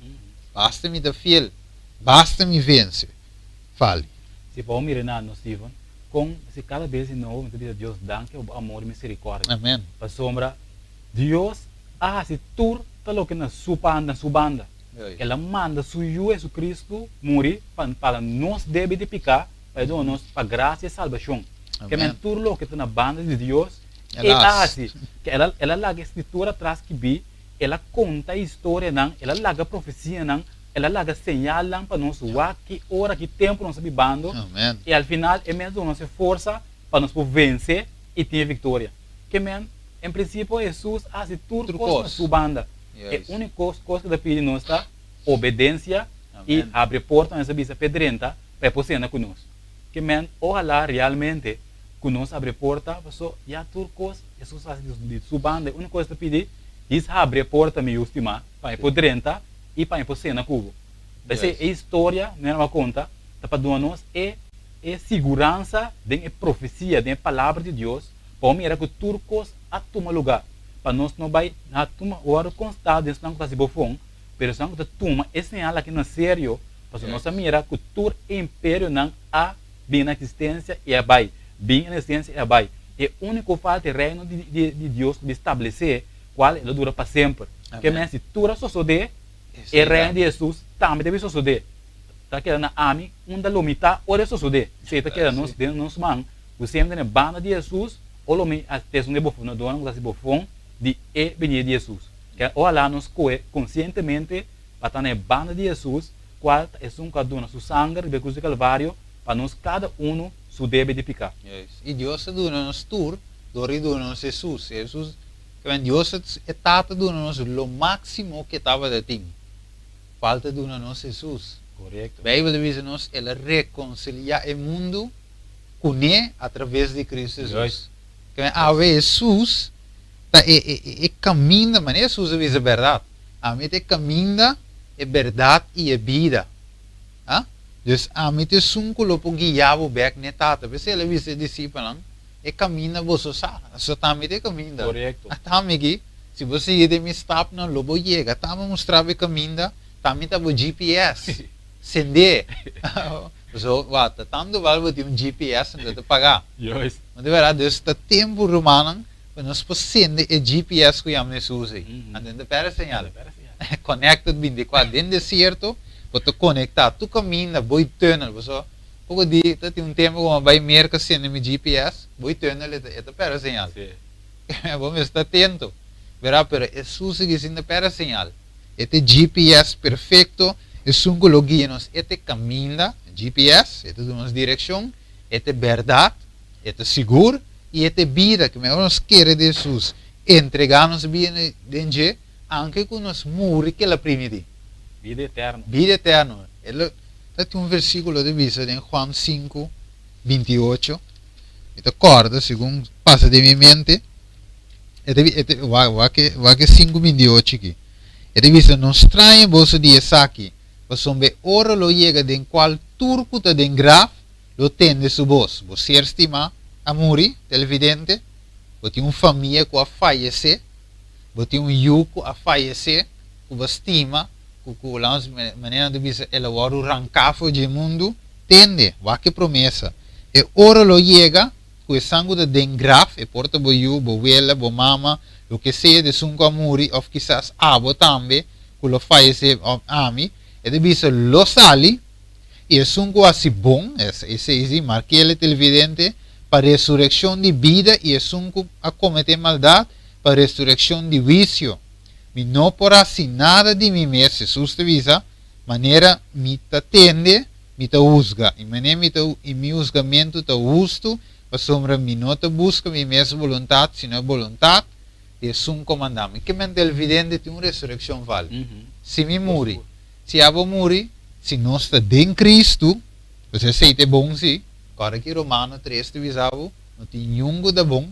[SPEAKER 1] Basta mi ta fiel, basta mi vense. Fali.
[SPEAKER 2] Si pa bo mira na nos, Steven, Kon si kada bes di nobo mi ta bisa Dios danki pa bo amor i miserikòrdia.
[SPEAKER 1] Amen.
[SPEAKER 2] Pasobra Dios a hasi tur ta loke na su na su banda. El a manda su Yu Hesukristu muri pa paga nos debe di piká, pa e duna nos pa grasia e salbashon. Ke men tur loke ta na banda di Dios, E a hasi. Ke el a el a laga e Skritura atras skibí, el a konta historianan, el a laga profesianan, El a laga señalnan pa nos wak ki ora, ki tempu nos ta bibando i al final e mes duna nos e forsa pa nos por vense i tin e viktoria. Ke men, en prinsipio Hesus a hasi tur kos na su banda. E úniko kos ku ta pidi nos ta obedensia i habri e porta nos a bisa p'e drenta pa e por sena ku nos. Ke men, ohalá realmente ku nos habri e porta paso ya tur kos Hesus a hasi di su banda. E úniko kos ta pidi, Dis habri e porta mi yu stimá pa e por drenta i pa mi por sena ku bo. P'esei e historia mi a konta ta pa duna nos e e siguransa den e profesia, den e Palabra di Dios, pa bo mira ku tur kos a tuma lugá, pa nos no bai na tuma wòrdu konstá den esnan ku ta hasi bofon, pero esnan ku ta tuma e señal aki na serio, pasobra nos a mira ku tur e imperionan a bin na eksistensia i a bai, bin na eksistensia i a bai. E úniko falta e Reino di di Dios ku bin stablesé, kual e lo dura pa semper. Ke men si tur a sosodé, e reino di Hesus tambe debe sosodé. Ta keda na ami unda lo mi ta ora e sosodé. Esei ta keda nos den nos man ku semper na e banda di Hesus o lo mi a ta esun di e bofonadónan ku ta hasi bofon di e binida di Hesus. Ke ohalá nos kohe konsientemente pa ta na e banda di Hesus, kual ta esun ku a duna su sanger riba e krus di Kalvario pa nos kada unu su debe di piká.
[SPEAKER 1] I Dios a duna nos tur dor di duna nos Hesus. Hesus Tamen Dios e Tata duna nos lo máximo ke tabata tin. Falta duna nos Hesus.
[SPEAKER 2] Korekto.
[SPEAKER 1] Beibel ta bisa nos el a rekonsiliá e mundu kuné a traves di Kristu Hesus. Tamen awe Hesus ta e e e kaminda, manera Hesus a bisa bèrdat, ami ta e kaminda, e bèrdat i e bida. A? Dus ami ta esun ku lo por guia bo bèk n'e Tata. P'esei el a bisa e disipelnan. E kaminda boso sa. So tambe ta e kaminda.
[SPEAKER 2] Korekto.
[SPEAKER 1] Atami aki, si bo sigui den mi stapnan lo bo yega. Tami mustra bo e kaminda, tami ta bo GPS. Sendé. So, wak, ta tantu bal bo tin un GPS anto ta pagá.
[SPEAKER 2] Juist.
[SPEAKER 1] No ta bèrdat? Dus ta tempu, rumannan, pa nos por sende e GPS ku yama Hesus ei. Anto no ta pèrdè señal.
[SPEAKER 2] No ta pèrdè señal.
[SPEAKER 1] Connected 24 den desierto, bo ta konektá tur kaminda, bo i tunnel, pasobra poko di ta tin un tempu ku mi bai Merka sende mi GPS, bo i tunnel e ta pèrdè señal. Bo mester ta atento, bèrdat? Pero Hesus sigui sin ta pèrdè señal. E ta e GPS perfekto, esun ku lo guia nos. E ta e kaminda, GPS, e ta duna nos direkshon, e ta e bèrdat, e ta sigur i e ta e bida. Ke mehor nos kere den Hesus, entregá nos bida den dje, anke ku nos muri kila primiti.
[SPEAKER 2] Bida eterno.
[SPEAKER 1] Bida eterno. E lo ta tin un versíkulo ta bisa den Juan 5, 28. Mi ta kòrda segun pasa den mi mente. E ta e ta wak wak e wak e 5, 28 aki. E ta bisa, No straña boso di esaki, pasobra e ora lo yega den kual tur ku ta den graf lo tende su bos. Bo ser stimá a muri, televidente. Bo tin un famia ku a fayesé. Bo tin un yu ku a fayesé, ku bo stima, ku ku lanos manera nan ta bisa el a wòrdu ranká for dje mundu. Tende, wak e promesa. E ora lo yega ku esan ku ta den graf, e por ta bo yu, bo wela, bo mama, loke sea di esun ku a muri, òf kisas abo tambe ku lo fayesé òf ami, e ta bisa lo sali, i esun ku hasi bon, esei si, mark'el e televidente, pa resurekshon di bida, i esun ku a kometé maldat, pa resurekshon di huisio. Mi no por hasi nada di mi mes, Hesus ta bisa, manera mi ta tende, mi ta husga, i manera mi ta i mi husgamentu ta hustu, pasobra mi no ta buska mi mes boluntat, sino e boluntat di esun ku a manda mi. Ke men televidente tin un resurekshon vali. Si mi muri, si abo muri, si nos ta den Kristu, pues esei ta e bon si, kòrda ki Romano 3 ta bisa bo, no tin niun ku ta bon,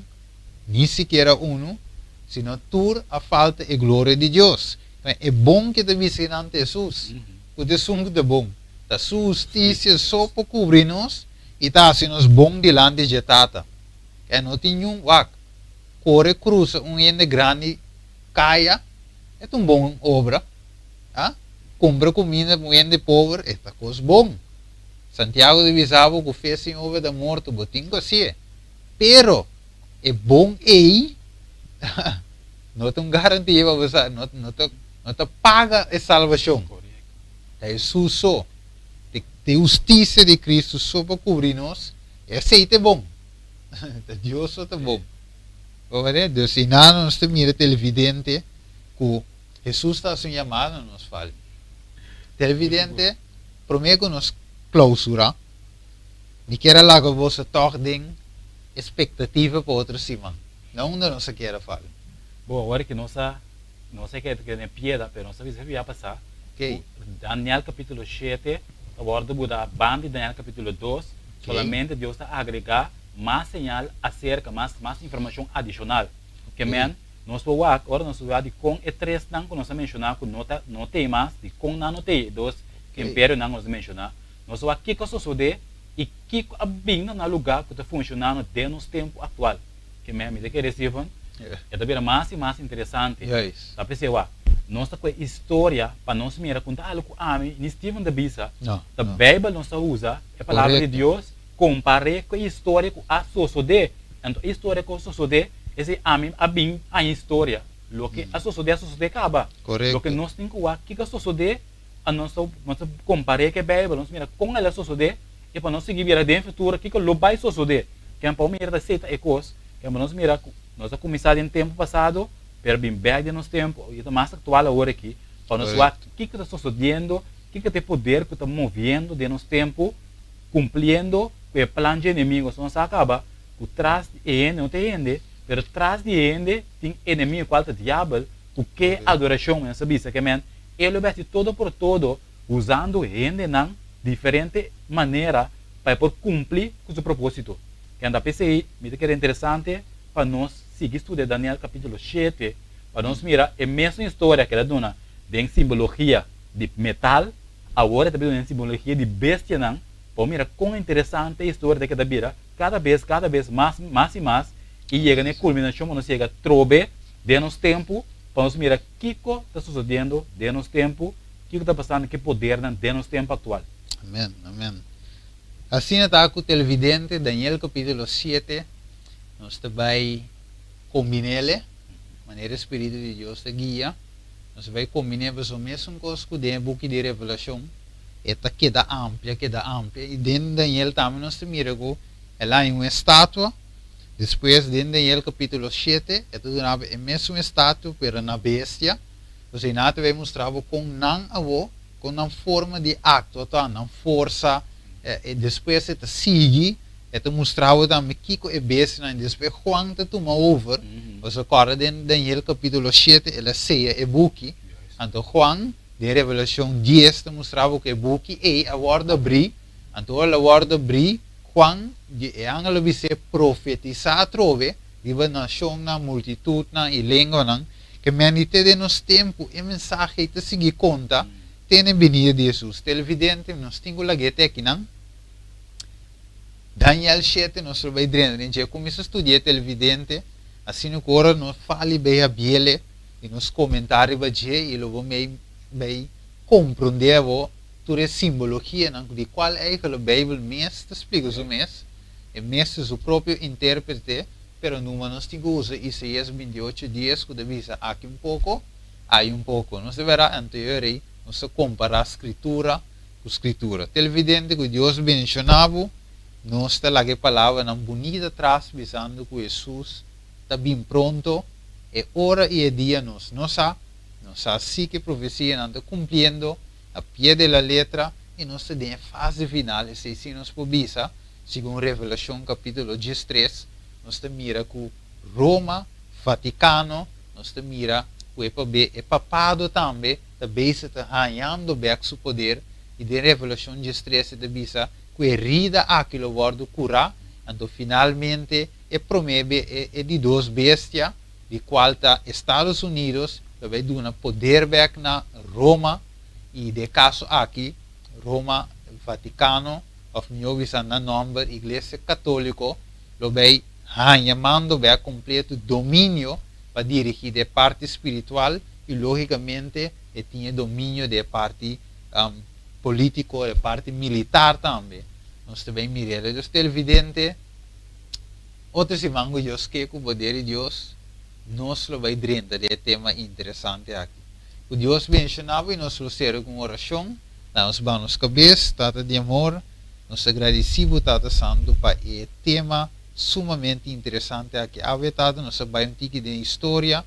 [SPEAKER 1] ni sikiera unu, sino tur a falta e gloria di Dios. E bon ke ta bisa einan ta Hesus, ku ta esun ku ta bon. Ta su hustisia so por kubri nos i ta hasi nos bon dilanti dje Tata. E no tin niun wak. Kore krusa un hende grandi kaya e ta un bon obra. A Kumpra kuminda pa un hende pober e ta kos bon. Santiago ta bisa bo ku fe sin obra ta morto, bo tin ku hasié. Pero e bon ei no ta un garantia pa bo sa, no, no ta, no ta paga e salvacion. Ta Hesus so, te, te hustisia di Cristo so pa cubri nos, esei ta e bon. Ta Dios so ta bon. Bo wak? Dus i nan nos ta mira televidente cu Hesus ta haci un yamada na nos fali. Televidente, prome cu nos clausura, Mi kier a laga boso tòg den espektativa pa otro siman. Na unda nos a kier a fala?
[SPEAKER 2] Bo, awor ki nos a, nos a keda den pieda, pero nos a bisa bia pasá ku Daniel kapítulo shete ta wòrdu buda banda di Daniel kapítulo dos, solamente Dios ta agregá mas señal aserka, mas, mas informashon adishonal. Ke men, nos por wak, ora nos wak dikon e tresnan ku nos a menshoná ku no ta, no t'ei mas, dikon nan no t'ei, e dos imperionan ku nos a menshoná. Nos wak kiko a sosodé i kiko a bin na nan lugá ku ta funshonando den nos tempu aktual. Ke men mi ta kere, Stephen, e ta bira mas i mas interesante. Ta p'esei wak, nos ta kohe historia pa nos mira ku no ta algu ku ami ni Stephen ta bisa, ta Beibel nos ta usa, e Palabra di Dios, kompar'é ku e historia ku a sosodé. Anto e historia ku a sosodé, esei ami a bin haña historia. Loke a sosodé a sosodé kaba. Loke nos tin ku wak kiko a sosodé. A nos ta nos ta kompar'é ku e Beibel, nos mira kon el a sosodé i pa nos sigui mira den futuro kiko lo bai sosodé. Ken pa mira ta seta e kos, ken pa nos mira ku nos a kuminsá den tempu pasado pero bin bèk den nos tempu i ta mas aktual awor aki pa nos wak kiko ta sosodiendo, kiko ta e poder ku ta moviendo den nos tempu kumpliendo ku e plan dje enemigo. So nos a kaba ku tras di e hende no ta e hende pero tras di e hende tin enemigo kual ta diabel ku ke adorashon nos a bisa ke men E lo besti todo por todo usando hendenan diferente manera pa e por cumpli cu su proposito. Kenda p'esey mi ta kere interesante pa nos sigui studia Daniel capitulo shete pa nos mira e mesun historia cu el a duna den simbologia di metal, awor e ta duna den simbologia di bestianan pa bo mira con interesante e historia ta keda bira cada bes cada bes mas mas y mas y yega na e culminacion pa nos yega trobe den nos tempo pa nos mira Kiko ta sosodiendo den nos tempu? Kiko ta pasando ku e podernan den nos tempu aktual?
[SPEAKER 1] Amen, amen. Asina ta ku televidente, Daniel kapítulo siete, nos ta bai kombin'ele, manera e Spiritu di Dios ta guia. Nos ta bai kombiné pasobra mesun kos ku den e buki di Revelashon, e ta keda amplia, keda amplia. I den Daniel tambe nos ta mira ku el a haña un estatua. Despues den Daniel kapítulo shete e ta duna bo e mesun estatua pero na bestia. Pasobra einan ta bai mustra bo kon nan awo, kon nan forma di aktua ta, nan forsa. E despues e ta sigui, e ta mustra bo tambe kiko e bestianan. Despues Juan ta tuma over. Pasobra kòrda den Daniel kapítulo shete el a seya e buki. Anto Juan den Revelashon dies ta mustra bo ku e buki ei a wòrdu abrí. Anto ora el a wòrdu abrí, Juan, di e angel a bis'é, Profetisá atrobe riba nashonnan, multitutnan i lenguanan, ke mende te den nos tempu e mensahe ei ta sigui konta te na e binida di Hesus. Televidente, nos tin ku lag'é te akinan. Daniel shete nos lo bai drenta den dje. Kuminsá studi'é, televidente, asina ku ora nos fali bai habiele i nos komentá riba dje i lo bo mei bai komprondé abo tur e simbologianan di kual eigenlijk Beibel mes ta splika su mes, e mes ta su propio intérprete, pero numa nos tin ku usa Isaías 28, 10 ku ta bisa aki un poko, ayi un poko. Nos ta bera anterior ei, nos ta kompará Skritura ku Skritura. Televidente, ku Dios bendishoná bo, nos ta laga e palabranan bunita atras bisando ku Hesus ta bin pronto, e ora i e dia nos no sa, nos sa si ku e profesianan ta kumpliendo, a pie de la letra i nos ta den e fase final, esei si nos por bisa, segun Revelashon kapítulo diestres, nos ta mira ku Roma, Vatikano, nos ta mira ku e pabé e papado tambe ta bezig ta hañando bèk su poder, i den Revelashon diestres e ta bisa ku e herida aki lo wòrdu kurá, anto finalmente e promé be e e di dos bestia, di kual ta Estados Unidos, lo bai duna poder bek na Roma i den e kaso aki Roma, Vatikano òf mihó bisa na nòmber Iglesia Katóliko lo bai haña mando bek kompleto dominio pa dirigí den e parti spiritual i lógikamente e tin e dominio den e parti polítiko, e parti militar tambe. Nos ta bai mir'el. Dus televidente. Otro siman ku Dios ke ku poder di Dios nos lo bai drenta den e tema interesante aki. Ku Dios benshoná bo i nos lo sera ku un orashon. Na nos baha nos kabes, Tata di amor, nos ta gradisí bo Tata Santu pa e tema sumamente interesante aki. Awe Tata nos a bai un tiki den historia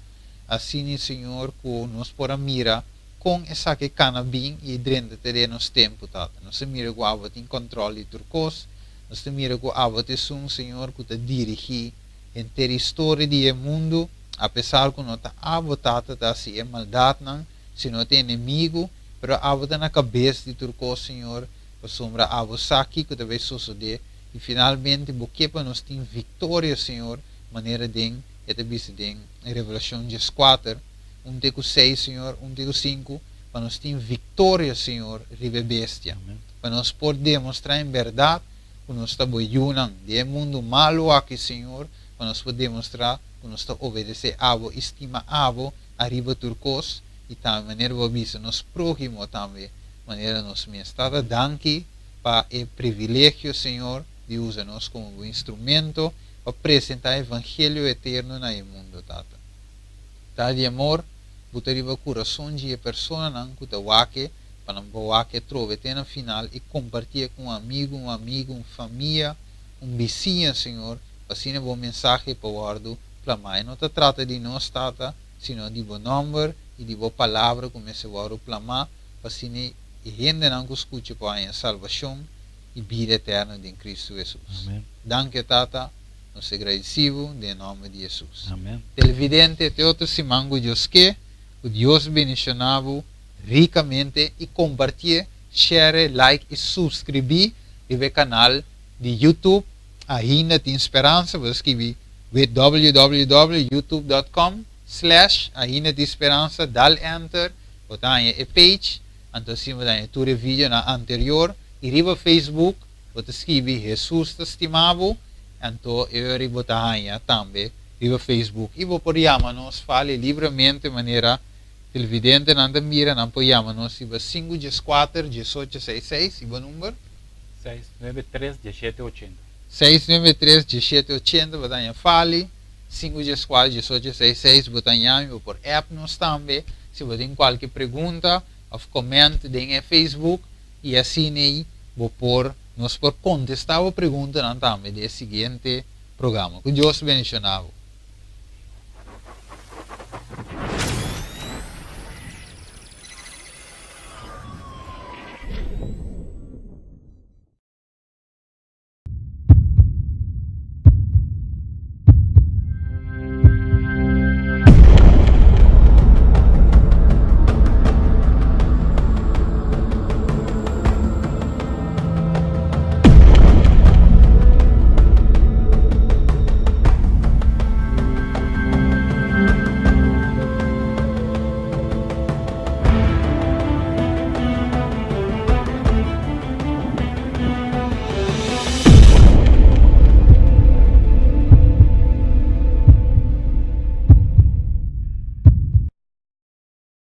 [SPEAKER 1] asina Señor ku nos por a mira kon esaki kana bin i drenta te den nos tempu Tata. Nos a mira ku abo tin kòntròl di tur kos. Nos ta mira ku abo ta esun, Señor, ku ta dirigí henter historia di e mundu, apesar ku no ta abo, Tata, ta hasi e maldatnan, sino ta e enemigu, pero abo ta na kabes di tur kos, Señor, pasobra abo sa kiko ta bai sosodé, i finalmente bo ke pa nos tin viktoria, Señor, manera den e ta bisa den Revelashon dieskuater, un te ku seis, Señor, un te ku sinku, pa nos tin viktoria, Señor, riba e bestia. Pa nos por demostrá en bèrdat ku nos ta bo yunan di e mundu malu aki, Señor, pa nos por demostrá ku nos ta obedesé abo i stima abo ariba tur kos, i tambe manera bo a bisa nos próhimo tambe manera nos mes. Tata, danki pa e privilegio, Señor, di usa nos komo bo instrumento pa presentá e evangelio eterno na e mundu, Tata. Tata di amor, bo ta riba kurason dje e personanan ku ta wak e pa nan por wak e trobe te na final i kompartié ku un amigu, un amiga, un famia, un bisiña, Señor, pa asina bo mensahe por wòrdu plamá. E no ta trata di nos, Tata, sino di bo nòmber i di bo palabra ku mester wòrdu plamá, pa asina e hendenan ku skucha por haña salbashon i bida eterno den Kristu Hesus.
[SPEAKER 2] Amen.
[SPEAKER 1] Danki, Tata. Nos ta gradisí bo den e nòmber di Hesus.
[SPEAKER 2] Amen.
[SPEAKER 1] Televidente, te otro siman ku Dios ke, ku Dios bendishoná bo rikamente i kompartié, share, like i suskribí riba e kanal di YouTube Ainda Tin Speransa. Bo ta skibi www youtube dot com slash Ainda Tin Speransa, dal enter, bo ta haña e page, anto asina bo ta haña tur e videonan anterior. I riba Facebook bo ta skibi Hesus Ta Stima Bo, anto e ora bo ta haña tambe riba Facebook. I bo por yama nos fali libremente manera Televidentenan ta mira, nan por yama nos riba sinku dieskuater, diesocho seis seis, i bo number?
[SPEAKER 2] Seis nuebe tres, dieshete ochenta.
[SPEAKER 1] Seis nuebe tres, dieshete ochenta, bo ta haña Fali, sinku dieskuater, diesocho seis seis, bo ta haña mi, bo por app nos tambe. Si bo tin kualke pregunta òf comment den e Facebook i asin'ei bo por nos por kontestá bo preguntanan tambe den e siguiente programa. Ku Dios bendishoná bo.